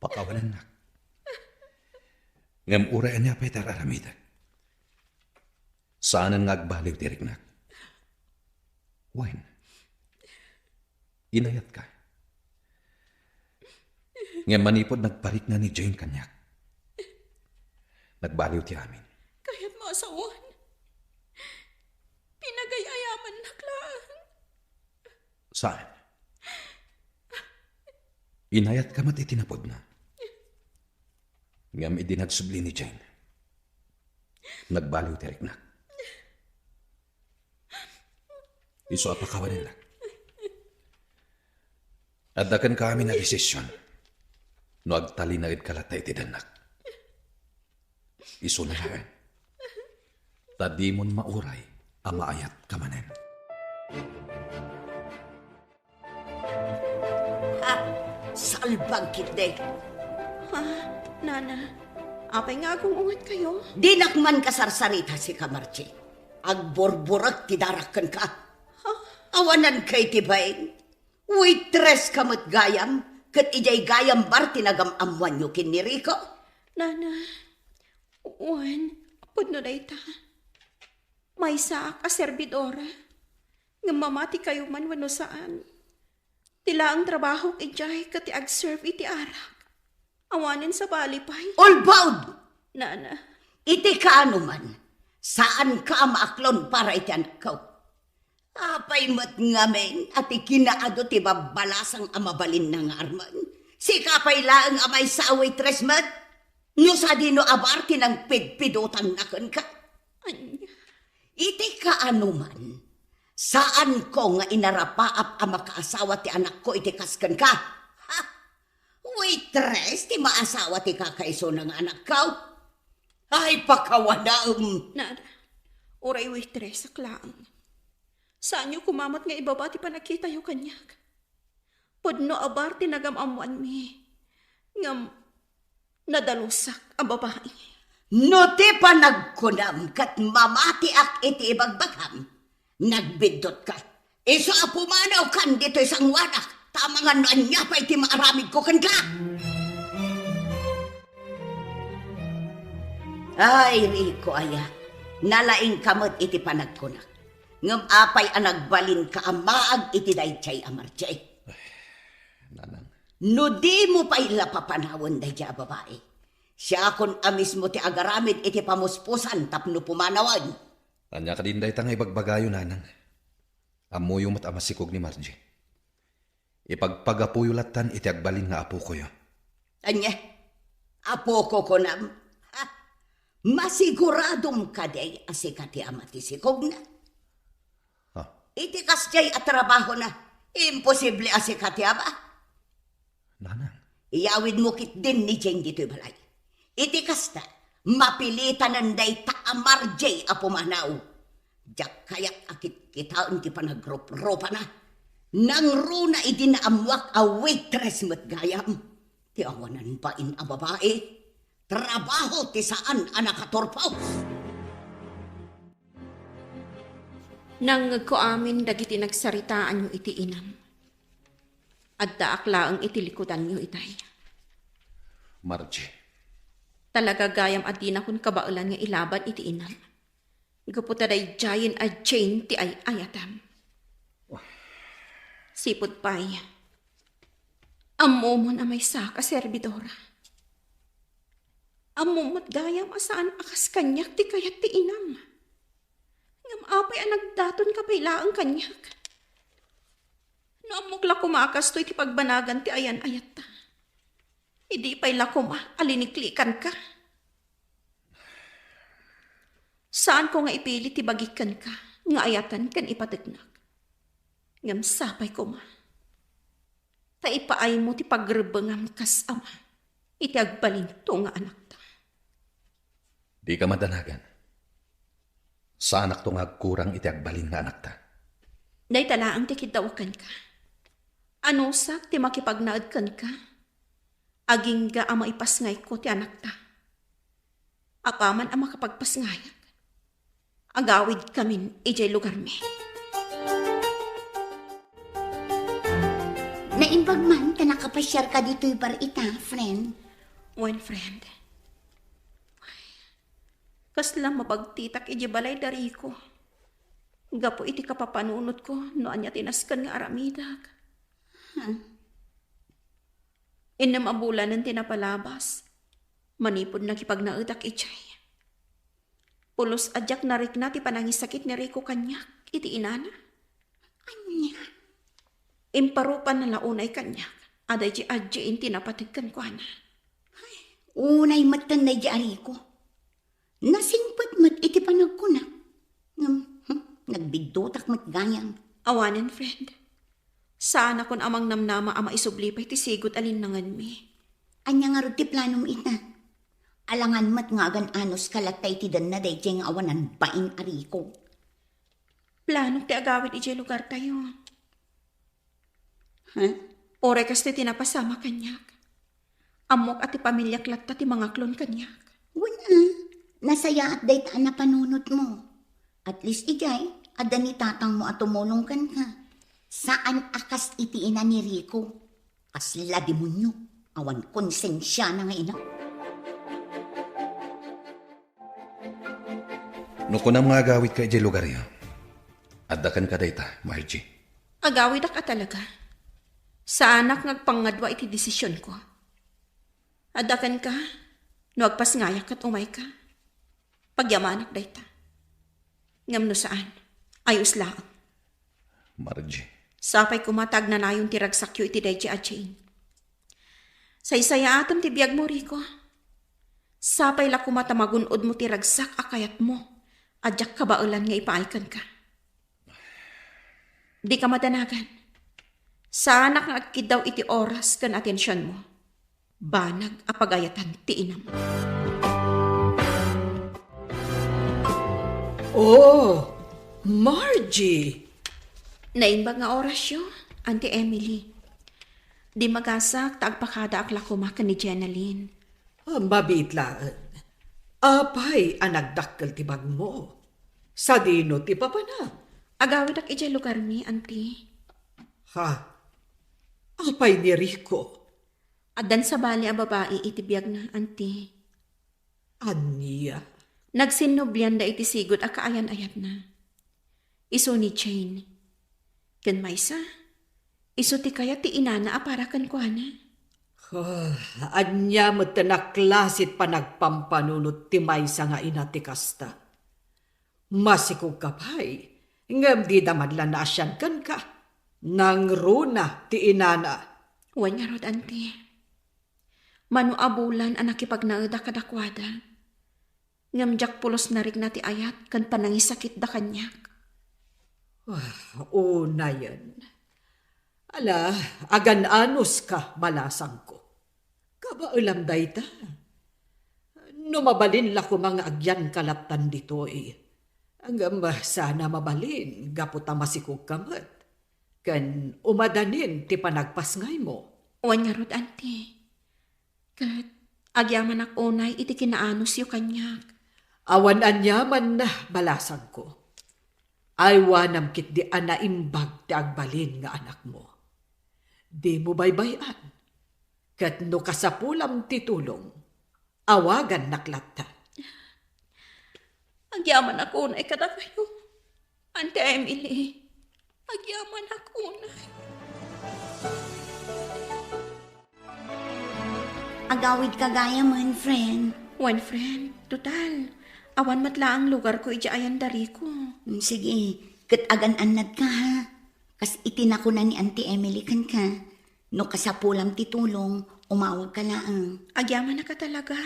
Pakawanennak. Ngem uray ania pay ti ar-aramidek, Saanen nga agbaliw ti riknak. Wen, inayatka. Ngem manipud nagparikna ni Jane kaniak, nagbaliw ti amin. Kayatmo a sawen? Pinagay-ayamannak laeng. Saan? Inayatka met iti napudna. Ngem idi nagsubli ni Jane, nagbaliw ti riknak. Isu a pakawanennak. Adda kenka amin a desisyon no agtalinaedka latta iti dennak. Isuna laeng. Ta dimon mauray a maayatka manen. Ha? Salbag ketdi. Ha? Nana, apay nga agung-ungetkayo? Dinak man kasarsarita, sika, Margie. Agburburek ti darak kenka. Ha? Awananka iti bain. Waitress ka met gayam, ket idiay gayam bar ti nagam-ammoanyo ken ni Rico. Nana, wen, pudno dayta. Maysaak a serbidora, ngem mamatikayo man wenno saan. Ti laeng trabahok idiay ket ti agserve iti arak. Awanen sabali pay. Ulbod! Nana. Iti kaano man, saanka a maaklon para iti anakko. Apay met ngamin a ti kinaadu ti babbalasang a mabalinna nga armen? Sika pay laeng a maysa a waitress met? No sadino a bar ti nangpidpidotanna kenka? Ania? Iti kaano man, saanko nga inarapaap a makaasawa ti anakko iti kas kenka. Ha? Waitress ti maasawa ti kakaisuna nga anakko? Ay, pakawanaem! Nada, uray waitress ak laeng. Saanyo koma met nga ibaba ti panagkitayo kaniak. Pudno a bar ti nagam-ammoanmi, ngem nadalusak a babai. No ti panagkunam ket mamatiak iti ibagbagam, nagbiddutka. Isu a pumanawkan ditoy sangoanak, ta amangan no ania pay ti maaramidko kenka. Ay, Rico aya, nalaingka met iti panagkunak. Ngem apay a nagbalinka a maag iti daydiay a Margie? Nanang. No dimo pay la papanawen daydiay a babai, siakon a mismo ti agaramid iti pamuspusan tapno pumanawen. Ania kadin dayta nga ibagbagayo, Nanang? Ammoyo met a masikog ni Margie. Ipagpagapuyo lattan iti agbalin nga apokoyo. Ania? Apoko kunam? Ha? Masiguradom kadi a sika ti ama ti sikogna? Ha? Iti kasdiay a trabahona, imposible a sika ti ama. Nanang. Iyawidmo ketdin ni Jane ditoy balay. Iti kasta, mapilitanen dayta a Margie a pumanaw. Diak kayat a kitkitaen ti panagruprupana. Nangruna idi naammoak a waitress met gayam. Ti awanan bain a babai, trabaho ti saan a nakaturpos. Nangngegko amin dagiti nagsaritaanyo iti inam. Addaak laeng iti likudanyo itay. Margie. Talaga gayam a dinakon kabaelan nga ilaban iti inam. Gapu ta daydiayen a Jane ti ay-ayatam. Sipud pay, ammomon a maysak a serbidora. Ammom met gayam a saan a kas kaniak ti kayat ti inam. Ngem apay a nagdatonka pay laeng kaniak? No ammok la koma a kastoy ti pagbanagan ti ayan-ayatta, idi pay la koma a liniklikanka. Saanko nga ipili ti bagik kenka nga ayatan ken ipategnak. Ngem sapay koma ta ipaaymo ti pagrebbengam kas ama iti agbalinto nga anakta. Dika madanagan. Saanakto nga agkurang iti agbalin nga anakta. Dayta laeng ti kiddawak kenka. Anusak ti makipagnaed kenka, agingga a maipasngayko ti anakta. Apaman a makapagpasngayak, agawidkamin idiay lugarmi. Naimbag man ta nakapasiarka ditoy bar ita, friend. Wen, friend. Kasla mabagtitak idiay balay da Rico. Gapu iti kapapanunotko no ania ti nasken nga aramidek. Hmm. Innem a bulanen ti napalabas. Manipud nakipagnaetak idiay. Pulos a diak narikna ti panangisakit ni Rico kaniak iti inana. Ania? Imparupanna la unay kaniak a daydi adjin ti napateg kenkuana. Ay, unay metten daydi a Rico. Nasingpet met iti panagkuna. Ngem, hmm, nagbiddutak met gayam. Awanen, friend. Saanakon a mangnamnama a maisubli pay ti sigud a linnangenmi. Ania ngarud ti planom ita? Alangan met nga agan-anos ka latta iti denna daydiay nga awanan bain a Rico. Planok ti agawid idiay lugartayo. Ha? Uray kasta ti napasama kaniak. Ammok a ti pamiliak latta ti mangaklon kaniak. Wen a, nasayaat dayta a napanunotmo. At least idiay, adda ni tatangmo a tumulong kenka. Saan a kas iti ina ni Rico. Kasla demonio, awan konsensiana nga ina. No kunam nga agawidka idiay lugaryo, adda kenka dayta, Margie. Agawidak a talaga. Saanak nga agpangngadua iti desisionko. Adda kenka, no agpasngayak ket umayka. Pagyamanak dayta. Ngem no saan, ayos laeng. Margie. Sapay koma ta agnanayon ti ragsakyo iti daydi a Jane. Saysayaatem ti biagmo, Rico. Sapay la koma ta magun-odmo ti ragsak a kayatmo a diak kabaelan nga ipaay kenka. Dika madanagan. Saanak nga agkiddaw iti oras ken atensionmo. Banag a pagayatan ti inam. Oh, Margie! Naimbag nga orasyo, Auntie Emily. Di magasak ta agpakadaak la koma ken ni Jenalyn. Ah, mabiit laeng. Apay a nagdakkel ti bagmo? Sadino ti papanam? Agawidak idiay lugarmi, Auntie. Ha? Apay ni Rico? Addan sabali a babai iti biagna, Auntie. Ania? Nagsinnublianda iti sigud a kaayan-ayatna. Isu ni Jane. Ken maysa, isu ti kayat ti inana a para kenkuana. Ah, ania met a klase ti panagpampanunot ti maysa nga ina ti kasta? Masikogka pay, ngem dida man la naasian kenka. Nangruna ti inana. Wen ngarud, Auntie. Mano a bulan a nakipagnaedak kadakuada. Ngem diak pulos narikna ti ayat ken panangisakitda kaniak. Ah, unayen. Ala, agan-anos ka, balasangko. Kabaelam dayta. No mabalin la koma nga agyanka lattan ditoy. Ngem saan a mabalin, gapu ta masikogka met. Ken umadanin ti panagpasngaymo. Wen ngarud, Auntie. Ket agyamanak unay iti kinaanosyo kaniak. Awan aniaman, balasangko. Aywanam ketdi a naimbag ti agbalin nga anakmo. Dimo baybay-an. Ket no kasapulam ti tulong, awagannak latta. Agyamanak unay kadakayo, Auntie Emily. Agyamanak unay. Agawidka gayamen, friend. Wen, friend. Total, awan met laeng lugarko idiay ayan da Rico. Mm, sige, ket agan-annadka, ha? Kas iti nakuna ni Auntie Emily kenka, no kasapulam ti tulong, umawagka laeng. Agyamanak a talaga.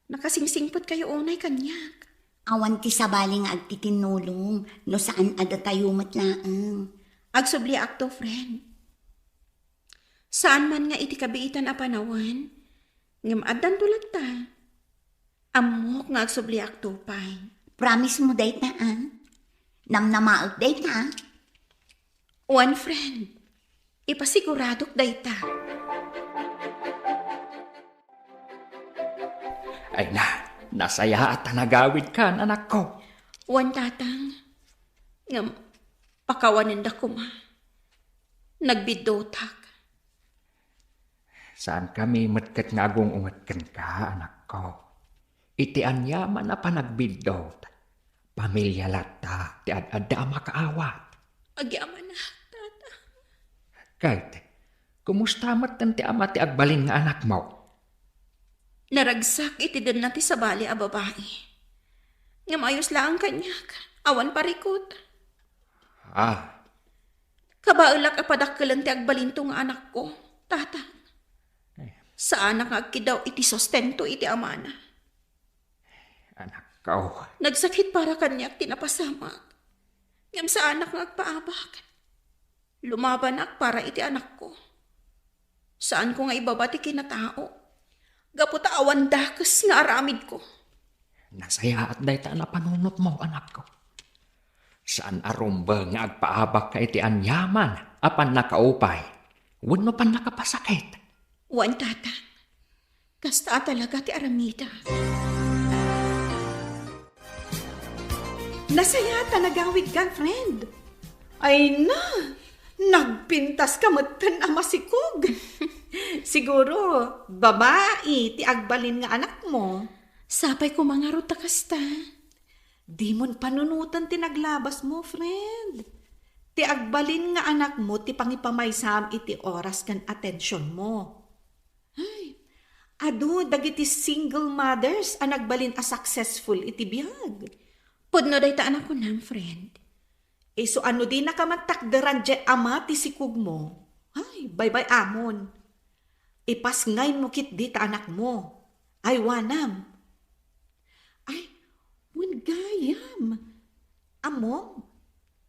Nakasingsingpetkayo unay kaniak. Awan ti sabali nga agtitinnulong, no saan a datayo met laeng. Agsubliakto, friend. Saan man nga iti kabiitan a panawen, ngem addanto latta. Ammok nga agsubliakto pay. Promise mo dayta, a? Namnamaek dayta, a? Wen, friend. Ipasiguradok dayta. Ay na, nasayaat a nagawidkan, anakko. Wen, tatang. Ngem, pakawanenda koma. Nagbiddutak. Saankami met ket nga agung-unget kenka, anakko. Iti aniaman a panagbiddut, pamilia latta ti ad-adda a makaawat. Agyamanak, Tata. Ket, kumusta metten ti ama ti agbalin nga anakmo? Naragsak iti denna ti sabali a babai. Ngem ayos laeng kaniak, awan parikut. Ah. Kabaelak a padakkelen ti agbalinto nga anakko, Tata. Eh. Saanak nga agkiddaw iti sustento iti amana. Anakko. Nagsakit para kaniak ti napasamak. Ngem saanak nga agpaabak. Lumabanak para iti anakko. Saanko nga ibaba ti kinatao. Gapu ta awan dakes nga aramidko. Nasayaat dayta a napanunotmo, anakko. Saan a rumbeng nga agpaabakka iti aniaman a pannakaupay wenno pannakapasakit. Wen, Tata. Kasta a talaga ti aramida. Nasayaat a nagawidka, friend. Ay na, nagpintaska metten a masikog. Siguro, babai ti agbalin nga anakmo. Sapay koma ngarud ta kasta. Dimon panunoten ti naglabasmo, friend. Ti agbalin nga anakmo ti pangipamaysam iti oras ken atensionmo. Ay, adu dagiti single mothers a nagbalin a successful iti biag. Pudno dayta a nakunam, friend. Isu a no dinaka man takderan diay ama ti sikogmo, ay, baybay-amon. Ipasngaymo ketdi ta anakmo. Aywanam. Ay, wen gayam. Ammom,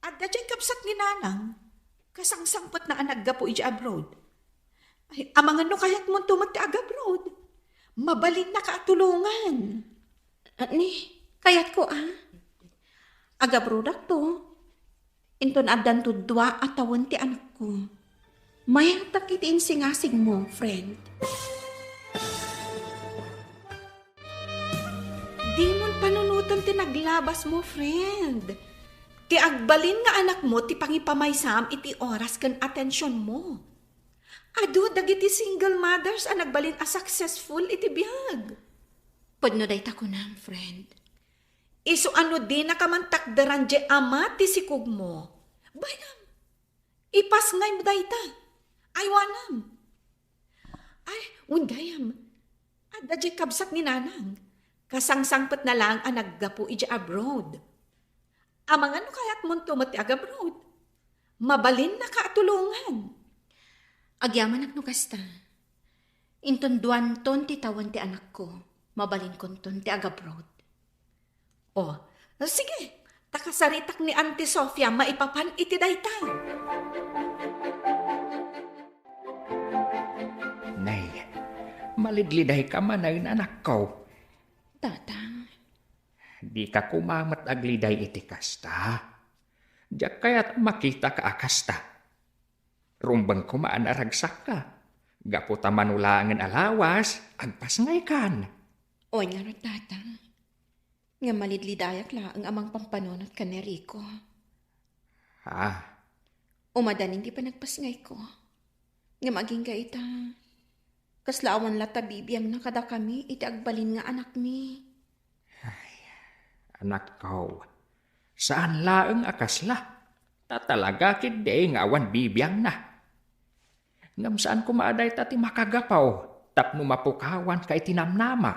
adda diay kabsat ni Nanang, kasangsangpetna a naggapu idiay abroad. Ay, amangan no kayatmonto met ti agabroad. Mabalinnaka a tulongan. Ni, kayatko a. Agabroadakto. Inton addanto dua a tawen ti anakko. Mayatak iti insingasigmo, friend. Dimon panunoten ti naglabasmo, friend. Ti agbalin nga anakmo ti pangipamaysam iti oras ken atensionmo. Adu dagiti single mothers a nagbalin a successful iti biag. Pudno dayta kunam, friend. Isu a no dinaka man takderan diay ama ti sikogmo. Bayam, ipasngaymo dayta. Aywanam. Ay, wen gayam. Adda diay kabsat ni Nanang. Kasangsangpetna laeng a naggapu idiay abroad. Amangan no kayatmonto met ti agabroad. Mabalinnaka a tulongan. Agyamanak no kasta. Inton duanton ti tawen ti anakko, mabalinkonton ti agabroad. O, sige, ta kasaritak ni Auntie Sofia maipapan iti dayta. Nay, malidlidayka manen, anakko. Tatang. Dika koma met agliday iti kasta. Diak kayat makitaka a kasta. Rumbeng koma a naragsakka. Gapu ta mano laengen a lawas, agpasngaykan. Wen ngarud, Tatang. Ngem malidlidayak laeng a mangpampanunot ken ni Rico. Ah. Umadanin ti panagpasngayko. Ngem agingga ita, kasla awan latta bibiangna kadakami iti agbalin nga anakmi. Ay, anakko, saan laeng a kasla. Ta talaga ketdi nga awan bibiangna. Ngem saan koma a dayta ti makagapu tapno mapukawanka iti namnama.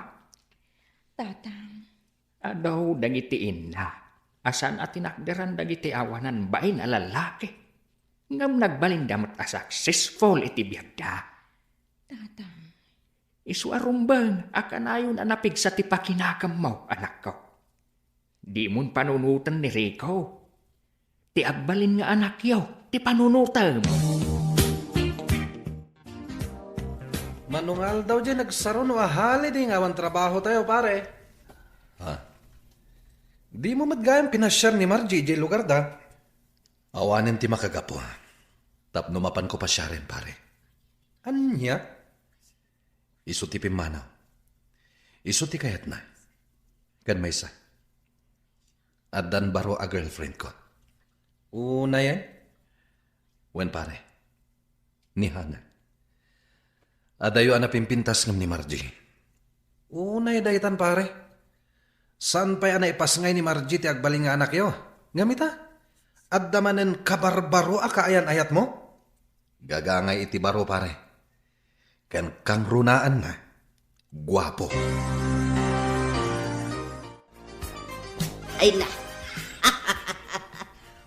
Tatang. Adu dagiti inna a saan a tinakderan dagiti awanan bain a lallaki. Ngem nagbalinda met a successful iti biagda. Tatang. Isu a rumbeng a kanayon a napigsa ti pakinakemmo, anakko. Dimon panunoten ni Rico. Ti agbalin nga anakyo ti panunotem. Mano nga aldaw diay nagsaro no a holiday nga awan trabahotayo, pare? Ha? Dimo met gayam pinasiar ni Margie idiay lugarda? Awanen ti makagapu tapno mapanko pasiaren, pare. Ania? Isu ti pimmanaw. Isu ti kayatna. Ken maysa, addan baro a girlfriendko. Unayen? Wen, pare. Ni Hana. Adayo a napimpintas ngem ni Margie. Unay daytan, pare. Saan pay a naipasngay ni Margie ti agbalin nga anakyo? Ngem ita, adda manen kabarbaro a kaayan-ayatmo? Gagangay iti baro, pare. Ken kangrunaanna, guapo. Ay na.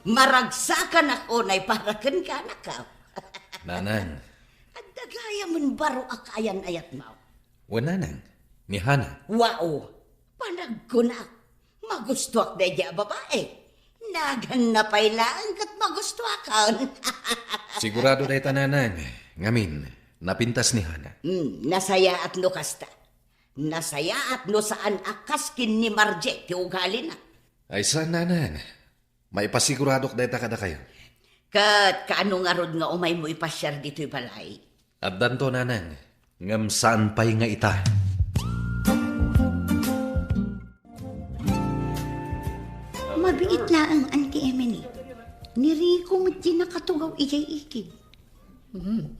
Maragsakanak unay para kenka, anakko. Nanang. Adda gayamen baro a kaayan-ayatmo. Wen, nanang, ni Hana. Wow! Panagkunak, magustuak daydiay a babai. Naganna pay laeng ket magustuakon. Sigurado dayta, nanang. Ngamin, napintas ni Hana. Hmm, nasayaat no kasta. Nasayaat no saan a kas ken ni Margie ti ugalina. Ay, saan, nanang. Maipasiguradoak dayta kadakayo. Ket kaano ngarud nga umaymo ipasiar ditoy balay? Addanto, nanang, ngem saan pay nga ita. Mabiit laeng, Auntie Emily. Ni Rico met ti nakatugaw idiay ikib. Hmm.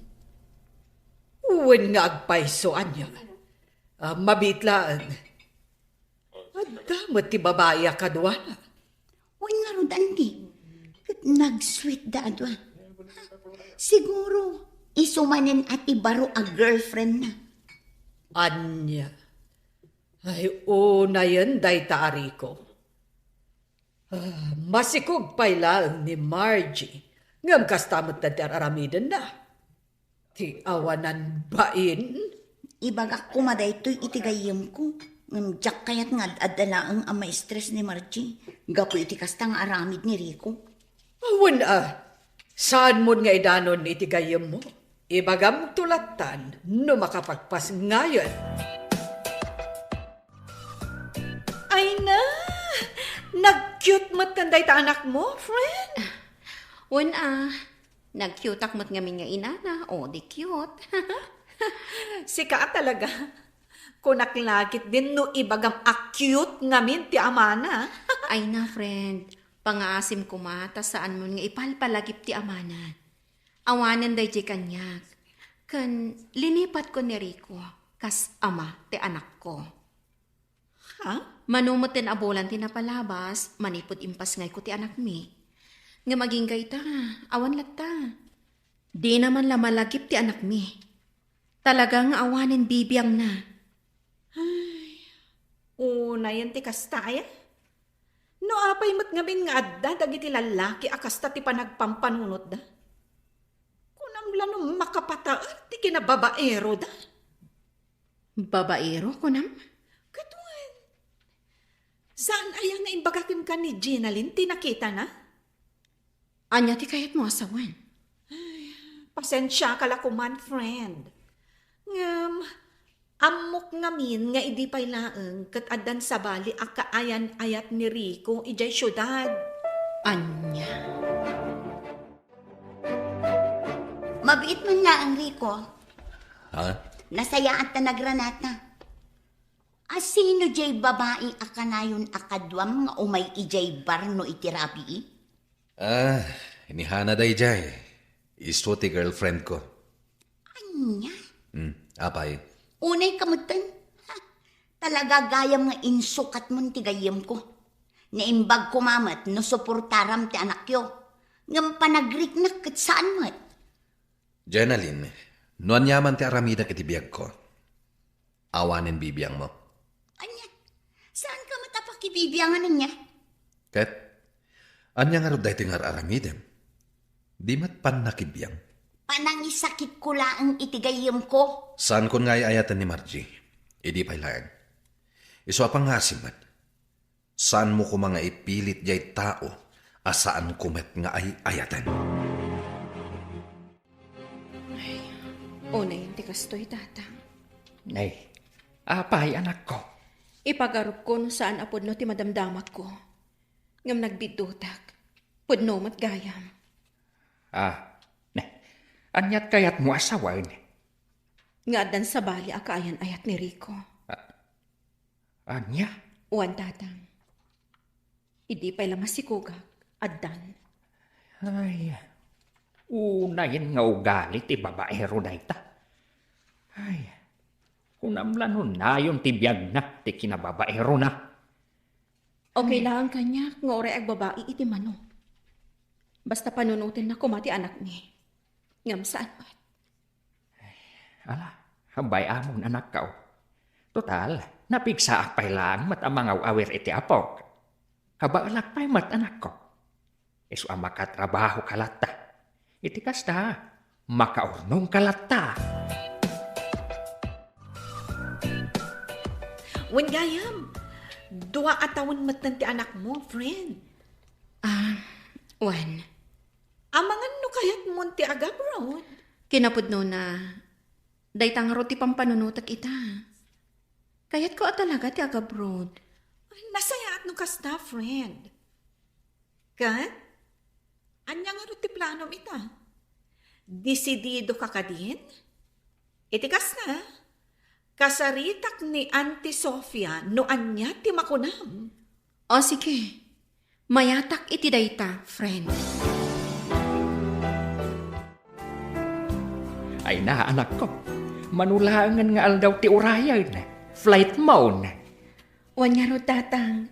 Wen nga agpayso, ania? Ah, mabiit laeng. Adda met ti babai a kaduana. Wen ngarud, Auntie. Ket nag-sweet da a dua. Siguro, isu manen a ti baro a girlfriend na. Ania? Ay, unayen dayta a Rico. Ah, masikog pay laeng ni Margie. Ngem kasta met ti ar-aramidenna. Ti awanan bain? Ibagak koma daytoy iti gayyemko. Ngem diak kayat nga ad-adda laeng a maistres ni Margie gapu iti kasta nga aramid ni Rico. Awan a, saanmon nga idanon iti gayyemmo. Ibagamto lattan no makapagpasngayen. Ay na! Nag-cute met kan dayta anakmo, friend? Wen a, nag-cuteak met ngamin nga inana, o di cute. Sika a talaga. Kunak la ketdin no ibagam a cute ngamin ti amana. Ay na, friend. Pangaasim koma ta saanmon nga ipalpalagip ti amana. Awanen daydiay kaniak. Ken linipatko ni Rico kas ama ti anakko. Ha? Mano met ti nabulan ti napalabas manipud impasngayko ti anakmi. Ngem agingga ita, awan latta. Dina man la malagip ti anakmi. Talaga nga awanen bibiangna. Ay, unayen ti kasta aya? No apay met ngamin nga adda dagiti lallaki a kasta ti panagpampanunotda? Kunam la no makapataer ti kinababaeroda? Babaero, kunam? Ket wen, saan aya nga imbaga kenka ni Jenalyn ti nakitana? Ania ti kayatmo a sawen? Ay, pasensiaka la koman, friend. Ngem, ammok ngamin nga idi pay laeng ket addan sabali a kaayan-ayat ni Rico idiay siudad. Ania? Mabiit man laeng, Rico. Ha? Nasayaat ta nagranata. A sino diay babai a kanayon a kaduam nga umay idiay bar no iti rabii? Ah, ni Hana daydiay. Isu ti girlfriend ko. Ania? Hmm, apay? Unay ka metten. Ha, talaga gayam nga insukatmon ti gayyemko. Naimbag koma met no suportaram ti anakyo. Ngem panagriknak ket saan met. Jenalyn, no aniaman ti aramidek iti biagko, awanen bibiangmo. Ania? Saanka met a pakibibiangan, ania? Ket, ania ngarud daytoy nga ar-aramidem? Di met pannakibiang. Panangisakitko laeng iti gayyemko. Saankon nga ay-ayaten ni Margie. Idi pay laeng. Isu a pangngaasim met. Saanmo koma nga ipilit diay tao a saanko met nga ay-ayaten. Ay, unayen ti kastoy, Tatang. Nay, apay, anakko? Ipagarupko no saan a pudno ti madamdamakko. Ngem nagbiddutak. Pudno met gayam. Ah, ne, aniat kayatmo a sawen? Nga addan sabali a kaayan-ayat ni Rico. Ah, Ania? Wen, Tatang. Idi pay la masikogak, addan. Ay, unayen nga ugali ti babaero dayta. Ay, kunam la no nayon ti biagna ti kinababaerona. Okay lang kaniak nga uray agbabai iti mano. Basta panunotenna koma ti anakmi. Ngem saan met. Ala, bay-amon, anakko. Total, napigsaak pay laeng met a mangaw-awir iti apok. Kabaelak pay met, anakko. Isu a makatrabahoka latta. Iti kasta, makaurnongka latta. Wen gayam, dua a tawen metten ti anakmo, friend. Ah, wen. Amangan no kayatmon ti agabroad. Kinapudnona, dayta ngarud ti pampanunotek ita. Kayatko a talaga ti agabroad. Ay, nasayaat no kasta, friend. Ket, ania ngarud ti planom ita? Desididoka kadin? Iti kasta, kasaritak ni Auntie Sofia no ania ti makunam. O, sige. Mayatak iti dayta, friend. Ay na, anakko. Mano laengen nga aldaw ti urayen. Flight mo. Wen ngarud, tatang.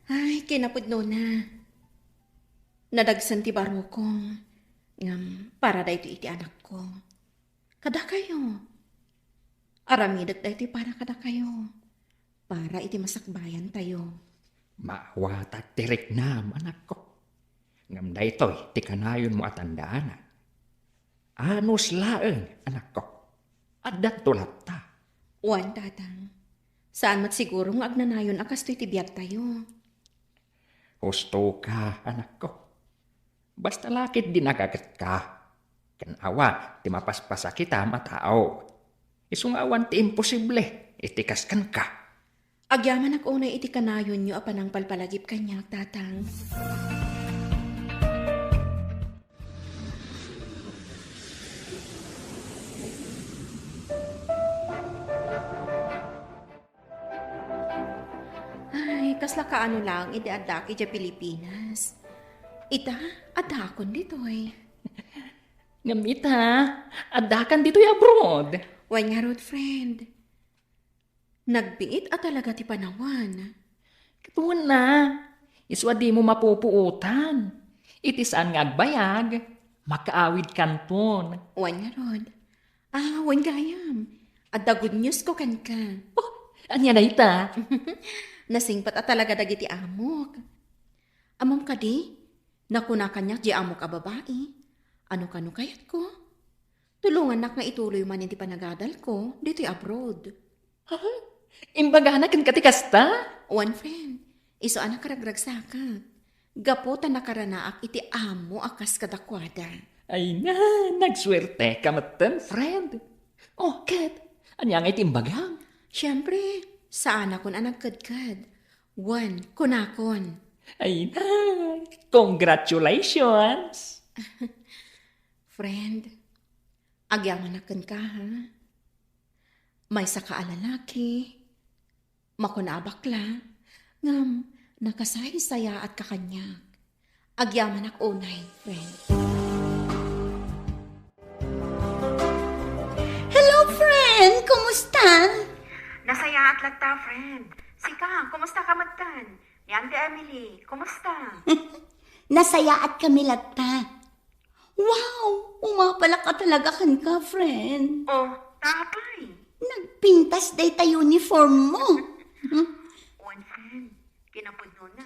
Ay, kinapudnona. Nadagsen ti barukong. Ngem, para daytoy iti anakko. Kadakayo. Aramidek daytoy para kadakayo. Para iti masakbayantayo. Maawatak ti riknam, anakko. Ngem daytoy ti kanayonmo a tandaanan. Anus laeng, anakko. Addanto latta. Wen, tatang. Saan met siguro nga agnanayon a kastoy ti biagtayo. Husto ka, anakko. Basta la ket di nagagetka. Ken awan ti mapaspasakitam a tao. Isu nga awan ti imposible iti kas kenka. Agyamanak unay iti kanayonyo a panangpalpalagip kaniak, tatang. Ay, kasla kaano laeng idi addaak idiay Pilipinas. Ita, addaakon ditoy. Ngem ita, addakan ditoy abroad. Wen ngarud, friend. Nagbiit a talaga ti panawen. Ket wen na, isu a dimo mapupuotan. Iti saan nga agbayag, makaawidkanton. Wen ngarud. Ah, wen gayam. Adda good news ko kenka. Oh, ania dayta? Nasingpet a talaga dagiti amok. Ammom kadi, nakuna kaniak diay amok a babai, "Ano kano kayatko? Tulongannak nga ituloy manen ti panagadalko ditoy abroad." Ha? Imbagana kenka ti kasta? Wen, friend, isu a nakaragragsakak. Gapu ta nakaranaak iti amo a kas kadakuada. Ay na, nagsuerteka metten, friend. Oh, ket, ania ngay ti imbagam? Siempre, saanakon a nagkedked. Wen, kunakon. Ay na, congratulations! Friend, agyamanak kenka, ha? Maysaka a lalaki, makuna a bakla, ngem nakasaysayaatka kaniak. Agyamanak unay, friend. Hello, friend! Kumusta? Nasayaat latta, friend. Sika, kumusta ka metten? Ni Auntie Emily, kumusta? Nasayaat kami latta. Wow! Umapalak a talaga kenka, friend. Oh, tapay. Nagpintas dayta uniform mo. Wen, friend, kinapudnona,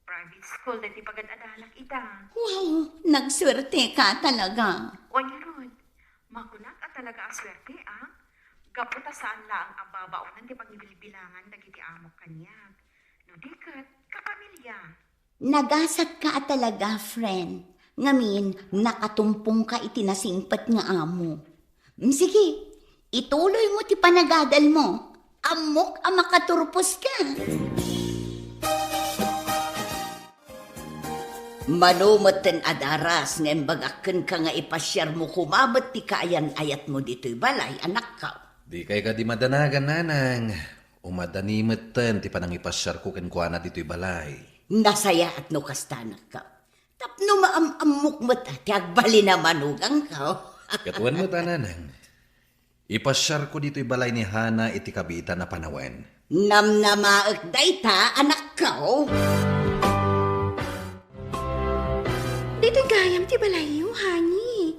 private school daytoy pagad-adalak ita. Wow! Nagsuerteka talaga. Wen ngarud, makunak a talaga a suerte, ah. Gapu ta saan laeng a babaonen ti pangibilbilangan dagiti amok kaniak. No di ket, kapamilya. Nagasatka a talaga, friend. Ngamin, nakatumpongka iti nasingpet nga amo. Mm, sige, ituloy mo ti panagadal mo. Ammok a makaturpos ka. Mano metten a daras nga imbagak kenka nga ipasiar mo koma met ti kaayan-ayat mo ditoy balay, anakko. Dikay kadi madanagan, nanang. Umadani metten ti panangipasiarko kenkuana ditoy balay. Nasayaat no kasta, anakko. Tapno maam-ammok met ti agbalin a manugangko. Ket wen met, nanang. Ipasiarko ditoy balay ni Hana iti kabiitan a panawen. Namnamaek dayta, anakko. Ditoy gayam ti balayyo, honey.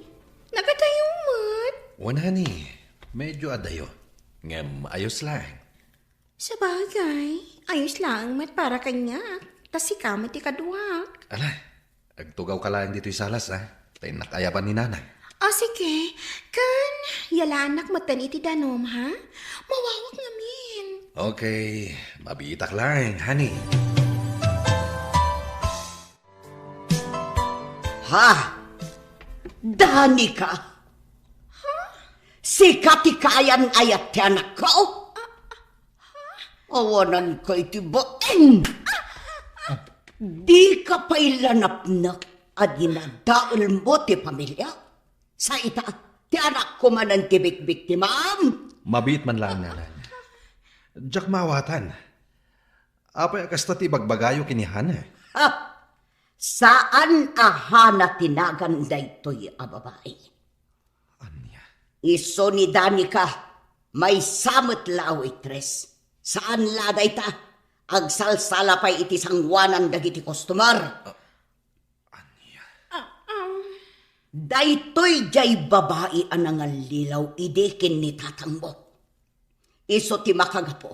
Nagadayo met. Wen, honey, medyo adayo. Ngem ayos laeng. Sabagay, ayos laeng met para kaniak. Ta sika met ti kaduak. Ala, agtugawka laeng ditoy salas, ha? Ta innak ayaban ni Nanang. O, sige. Ken, yalaannak metten iti danum, ha? Mawawak ngamin. Okay, mabiitak laeng, honey. Ha? Danica? Ha? Sika ti kayan-ayat ti anakko? Awananka iti bain! Dika pay la napnek a dinadaelmo ti pamilia? Sa ita, ti anakko manen ti bikbiktimam? Mabiit man laeng, Nanang. Diak maawatan. Apay a kasta ti ibagbagayo ken ni Hana? Ha! Saan a Hana ti nagan daytoy a babai. Ania? Isu ni Danica, maysa met la a waitress. Saan la dayta, agsalsala pay iti sangoanan dagiti customer. Ah, ania? Ah, um. Daytoy diay babai a nangallilaw idi ken ni tatangmo. Isu ti makagapu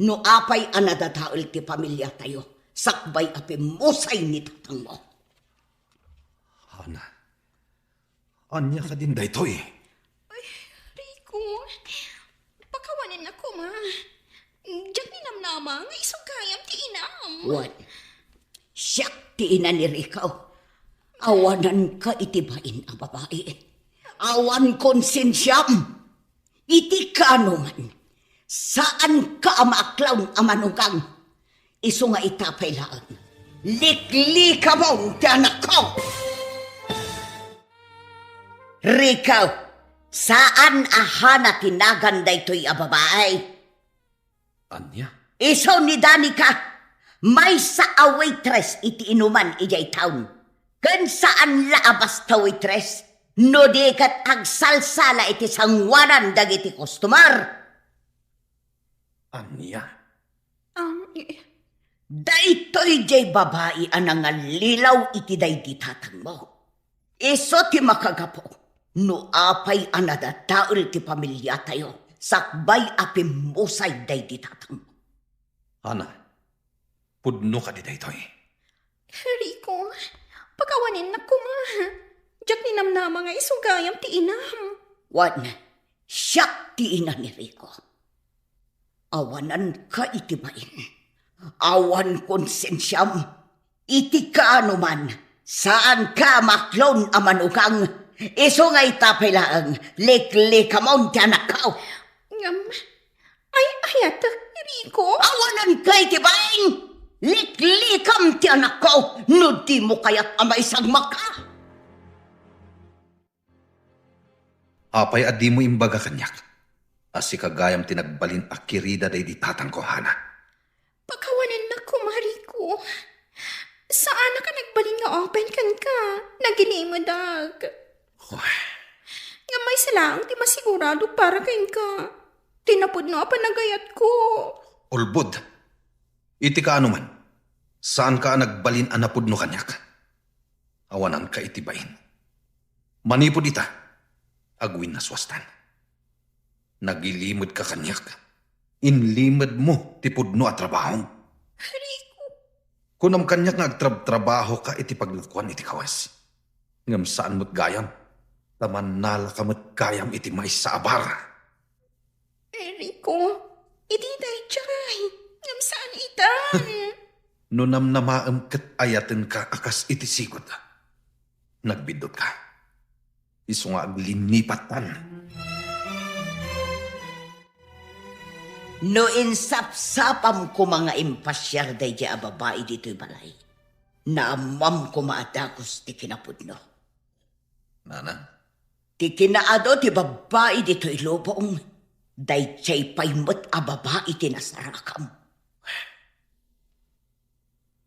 no apay a nadadael ti pamiliatayo sakbay a pimmusay ni tatangmo. Hana, ania kadin daytoy? Ay, Rico, pakawanennak koma. Diak ninamnama nga isu gayam ti inam. Wen, siak ti ina ni Rico. Awananka iti bain a babai. Awan konsensiam. Iti kaanoman, saanka a maaklaw a manugang. Isu nga ita pay laeng, liklikamon ti anakko. Rico, saan a Hana ti nagan daytoy a babai? Ania? Isu ni Danica, maysa a waitress iti inuman idiay town. Ken saan la a basta waitress, no di ket agsalsala iti sangoanan dagiti customer. Ania? Um, i- Daytoy diay babai a nangallilaw iti daydi tatangmo. Isu ti makagapu no apay a nadadael ti pamiliatayo sakbay a pimmusay daydi tatangmo. Hana, pudno kadi daytoy? Rico, pakawanennak koma. Diak ninamnama nga isu gayam ti inam. Wen, siak ti ina ni Rico. Awananka iti bain. Awan konsensiam. Iti kaanoman, saanka a maaklaw a manugang. Isu nga ita pay laeng, liklikamon ti anakko. Ngem, ay-ayatek, Rico. Awananka iti bain. Liklikam ti anakko no dimo kayat a maisagmakka. Apay a dimo imbaga kaniak a sika gayam ti nagbalin a kirida daydi tatangko, Hana? Pakawanennak koma, Rico. Saanak a nagbalin nga open kenka. Nagilimedak. Oy. Ngem maysa laeng ti masigurado para kenka. Ti napudno a panagayatko. Ulbod. Iti kaanoman, saanka a nagbalin a napudno kaniak. Awananka iti bain. Manipud ita, agwinnaswastan. Nagilimedka kaniak. Inlimedmo ti pudno a trabahom. Rico. Kunam kaniak nga agtrabtrabahoka iti paglakuan iti kawes. Ngem saan met gayam, ta mannalaka met gayam iti maysa a bar. Rico, idi daydiay, ngem saan itan. No namnamaem ket ayatenka a kas iti sigud, nagbiddutka. Isu nga aglinnipattan. No insapsapam koma nga impasiar daydiay a babai ditoy balay, naammam koma a dagus ti kinapudno. Nana? Ti kinaadu ti babbai ditoy lubong, daydiay pay met a babai ti nasarakam.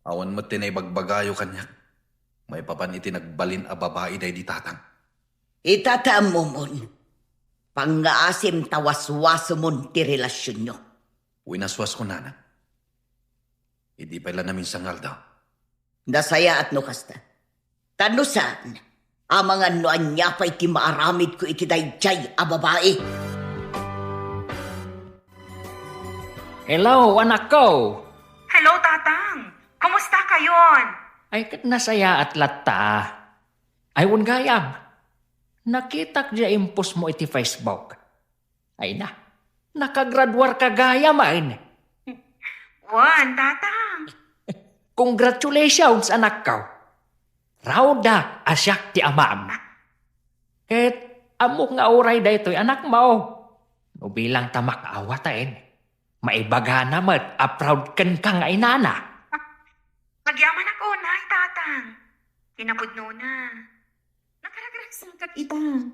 Awan met ti naibagbagayo kaniak maipapan iti nagbalin a babai daydi tatang. Ita ti ammomon, pangngaasim ta waswasemon ti relasionyo. Winaswasko, nanang. Idi pay la naminsan nga aldaw. Nasayaat no kasta. Ta no saan, amangan no ania pay ti maaramidko iti daydiay a babai. Hello, anakko! Hello, Tatang! Kumusta kayon? Ay, ket nasayaat latta. Ay, wen gayam. Nakitak diay impostmo iti Facebook. Ay na, nakagraduarka gayam. Wen, Tatang. Congratulations, anakko. Proud-ak a siak ti amam. Ket ammok nga uray daytoy anakmo, no bilang ta makaawaten, maibagana met a proud kenka nga inana. Agyamanak unay, Tatang. Kinapudnona, nakaragragsak ita.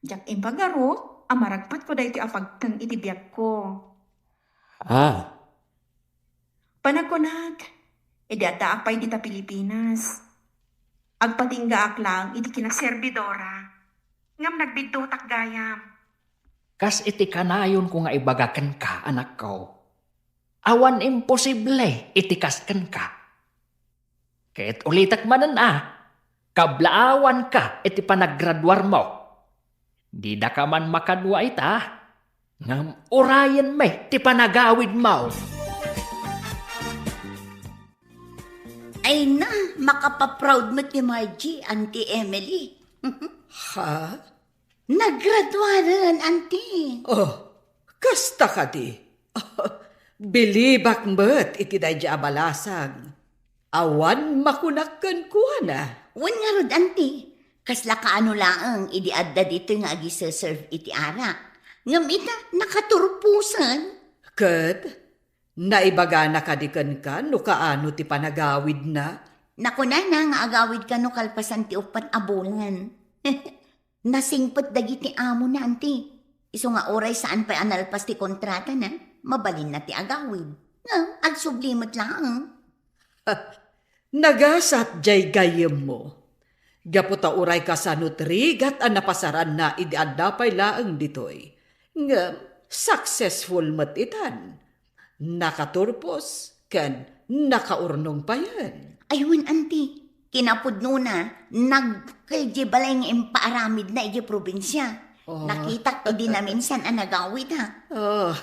Diak imbagaro a maragpatko daytoy a pagteng iti biagko. Ah. Panagkunak, idi addaak pay dita Pilipinas, agpatinggaak laeng iti kinaserbidora, ngem nagbidduttak gayam. Kas iti kanayonko nga ibaga kenka, anakko, awan imposible iti kas kenka. Ket ulitek manen a, kablaawanka iti panagraduarmo. Didaka man makadua ita, ngem urayenmi ti panagawidmo. Ay na, makapaproud met ni Margie, Auntie Emily. Ha? Naggraduaren, Auntie. Oh, kasta kadi? Bilibak met iti daydi a balasang. Awan makunak kenkuana. Wen ngarud, Auntie, kasla kaano laeng idi adda ditoy nga agiseserve iti arak. Ngem ita, nakaturposen. Ket, naibagana kadi kenka no kaano ti panagawidna? Nakunana nga agawid kano kalpasan ti uppat a bulan. Nasingpet dagiti amona, Auntie. Isu nga uray saan pay a nalpas ti kontratana, mabalinna ti agawid. Ngem agsubli met laeng. Nagasat diay gayyemmo. Gapu ta uray kasano't rigat a napasaranna idi adda pay laeng ditoy. Ngem successful met itan. Nakaturpos ken nakaurnong payen. Ay wen, Auntie, kinapudnona, nagdakkel diay balay nga impaaramidna idiay probinsia. Oh. Nakitak idi naminsan a nagawid, ha. Oh,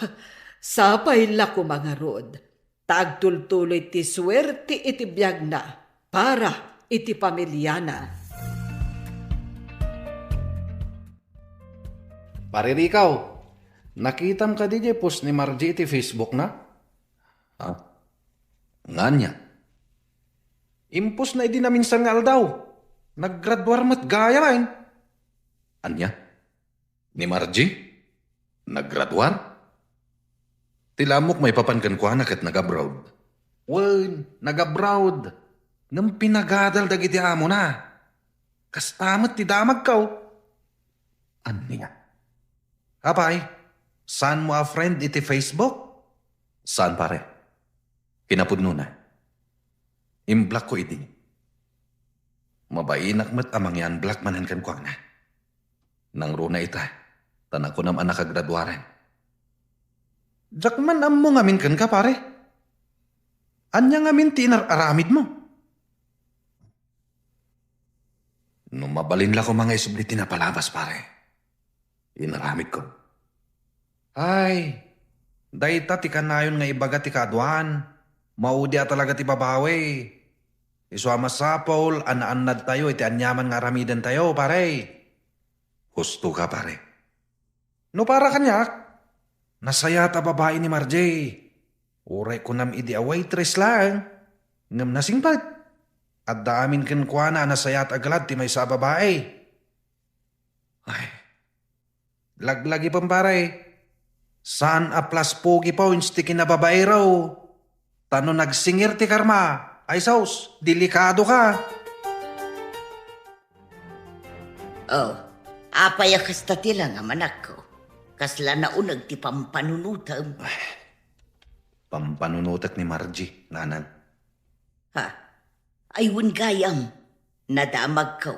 sapay la koma ngarud, ta agtultuloy ti suerte iti biagna para iti pamiliana. Pare Rico, nakitam kadi diay post ni Margie iti Facebook na? Ah, nga ania? Impostna idi naminsan nga aldaw. Naggraduar met gayam. Ania? Ni Margie? Naggraduar? Ti la ammok maipapan kenkuana ket nag-abroad. Wen, nag-abroad. Ngem pinagadal dagiti amona. Kasta met ti damagko. Ania? Apay, saanmo a friend iti Facebook? Saan, pare. Kinapudnona, imblockko idi. Mabainak met a mangi-unblock manen kenkuana. Nangruna ita, ta nakunam a nakagraduaren. Diak man ammo ngamin kenka, pare. Ania ngamin ti inar-aramidmo? No mabalin la koma nga isubli ti napalabas, pare. Inaramidko. Ay, dayta ti kanayon nga ibaga ti kaaduan. Maudi a talaga ti babawi. Isu a masapul a naannadtayo iti aniaman nga aramidentayo, pare. Husto ka, pare. No para kaniak, nasayaat a babai ni Margie. Uray kunam idi a waitress laeng, ngem nasingpet. Adda amin kenkuana a nasayaat a galad ti maysa a babai. Ay, laglagipem, pare. Saan a plus pogi points ti kinababairo. Ta no nagsingir ti karma, ay sus, delikado ka. Oh, apay a kasta ti langam, anakko? Kasla nauneg ti pampanunotem. Pampanunotek ni Margie, nanang. Ha? Ay, wen gayam, nadamagko.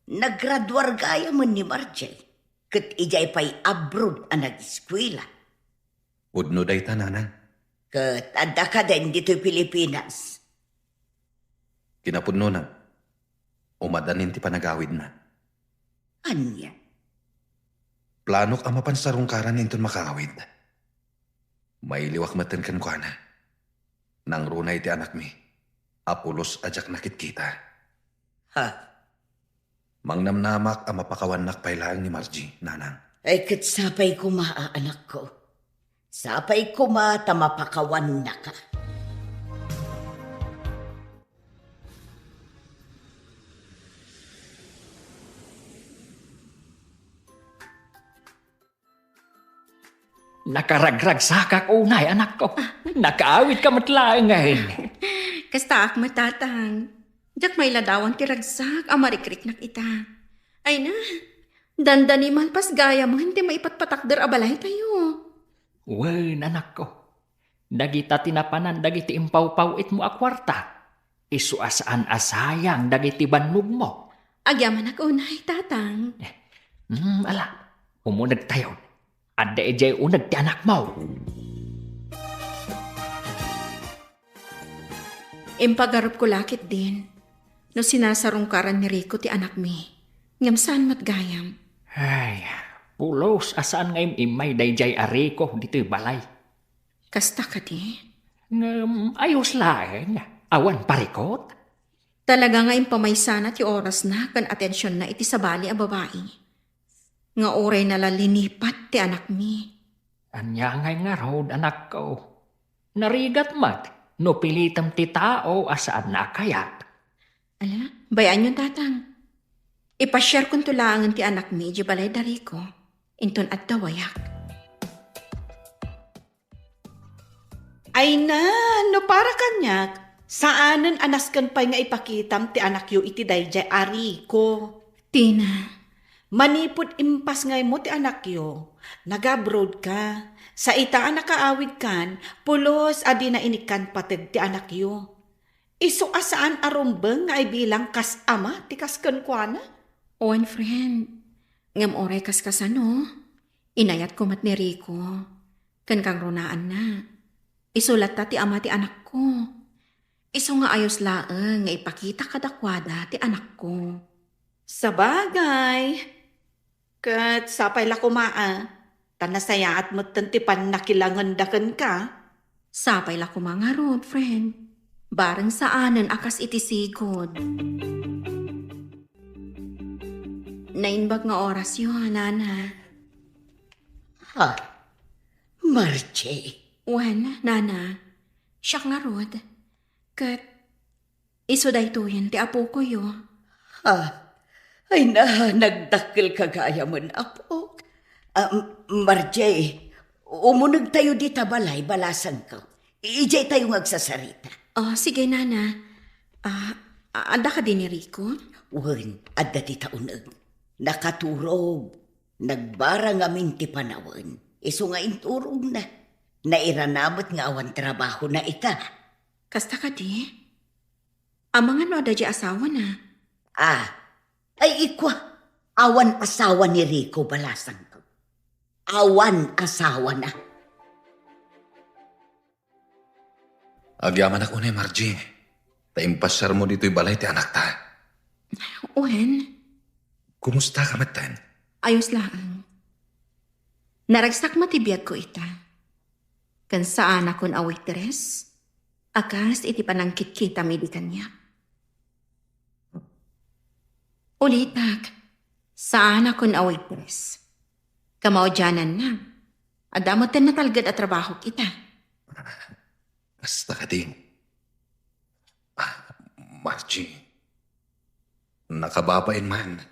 Naggraduar gayamen ni Margie. Ket idiay pay abroad a nageskuela. Pudno dayta, nanang. Ket adda kadin ditoy Pilipinas. Kinapudnona, umadanin ti panagawidna. Ania? Planok a mapan sarungkaran inton makaawid. Mailiwak metten kenkuana. Nangruna iti anakmi a pulos a diak nakitkita. Ha? Mangnamnamak a mapakawannak pay laeng ni Margie, nanang. Ay, ket sapay koma a anakko. Sapay koma ta mapakawannaka. Nakaragragsakak unay, anakko. Nakaawidka met laengen. Kastaak met, tatang. Diak mailadawan ti ragsak a marikriknak ita. Ay na, dandani malpas gayamen ti maipatpatakder a balaytayo. Wen, anakko. Dagita ti napanan dagiti impawpaw-itmo a kuarta. Isu a saan a sayang dagiti bannogmo. Agyamanak unay, tatang. Hmm, ala, umunegtayon. Adda idiay uneg ti anakmo. Impagarupko la ketdin no sinasarungkaran ni Rico ti anakmi. Ngem saan met gayam. Ay, pulos a saan nga im-immay daydiay a Rico ditoy balay. Kasta kadi? Ngem ayos laeng, awan parikot. Talaga nga impamaysana ti orasna ken atensionna iti sabali a babai. Nga uray na la linipat ti anakmi. Ania ngay ngarud, anakko? Narigat met no pilitem ti tao a saanna a kayat. Ala, bay-anyon, tatang. Ipasiarkonto laengen ti anakmi idiay balay da Rico. Inton adda wayak. Ay na, no para kaniak, saanen a nasken pay nga ipakitam ti anakyo iti daydiay a Rico. Tina. Manipud impasngaymo ti anakyo, nag-abroad ka. Sa ita a nakaawidkan, pulos a dina inikkan pateg ti anakyo. Isu a saan a rumbeng nga ibilang kas ama ti kas kenkuana. Wen, friend. Ngem uray kaskasano, inayatko met ni Rico. Ken kangrunaanna, isu latta ti ama ti anakko. Isu nga ayos laeng nga ipakita kadakuada ti anakko. Sabagay, ket sapay la koma a, ta nasayaat metten ti pannakilangenda kenka. Sapay la koma ngarud, friend. Bareng saanen a kas iti sigud. Naimbag nga orasyo, nana. Ha? Margie? Wen, nana. Siak ngarud. Ket isu daytoyen ti apokoyo. Ha? Ay na, nagdakkelka gayamen, apok. Ah, M-, Margie, umunegtayo dita balay, balasangko. Idiaytayo nga agsasarita. Oh, sige, nana. Ah, adda kadi ni Rico? Wen, adda dita uneg. Nakaturog. Nagbara ngamin ti panawen. Isu nga inturogna. Nairana met nga awan trabahona ita. Kasta kadi? Amangan no adda diay asawana? Ah, ay ikua, awan asawa ni Rico, balasangko. Awan asawana. Agyamanak unay, Margie, ta impasiarmo ditoy balay ti anakta. Wen? Kumustaka metten? Ayos laeng. Naragsak met ti biagko ita. Ken saanakon a waitress, a kas iti panangkitkitam idi kaniak. Ulitek, saanakon a waitress. Kamaudiananna, adda metten natalged a trabahok ita. Kasta kadi. Ah, Margie, nakababain man.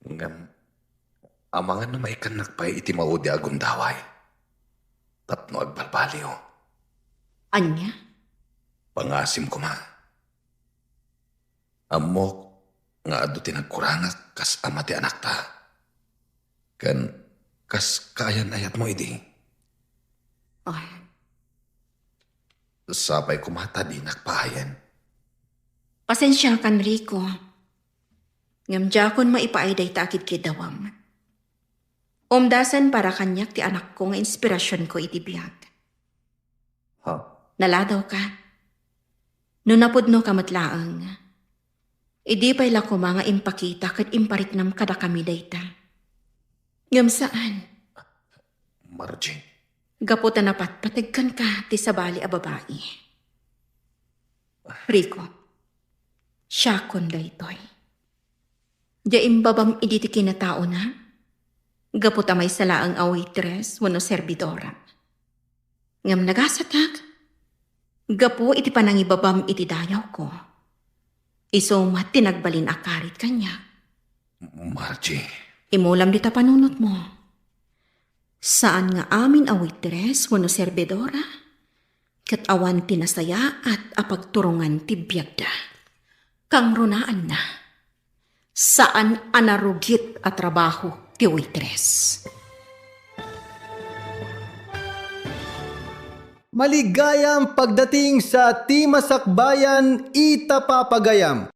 Ngem, amangan no maikkannak pay iti maudi a gundaway tapno agbalbaliw. Ania? Pangasim koma. Ammok nga adu ti nagkurangak kas ama ti anakta. Ken kas kaayan-ayatmo idi. Ah. Sapay koma ta dinak paayen. Pasensiakan, Rico. Ngem diakon maipaay dayta a kidkidawam. Umdasen para kaniak ti anakko nga inspirasionko iti biag. Ha? Naladawka. No napudnoka met laeng, idi pay la koma nga impakita ket impariknam kadakami dayta. Ngem saan. Margie. Gapu ta napatpateg kenka ti sabali a babai. Rico, siakon daytoy. Dia imbabam idi ti kinataona, gapu ta maysa laeng a waitress wenno serbidora. Ngem nagasatak, gapu iti panangibabam iti dayawko, isu met ti nagbalin a karit kaniak. Margie. Imulam dita panunotmo. Saan nga amin a waitress wenno serbidora, ket awan ti nasayaat a pagturongan ti biagda. Kangrunaanna, saan a narugit a trabaho ti waitress. Maligayam pagdating sa Ti Masakbayan ita Papagayam.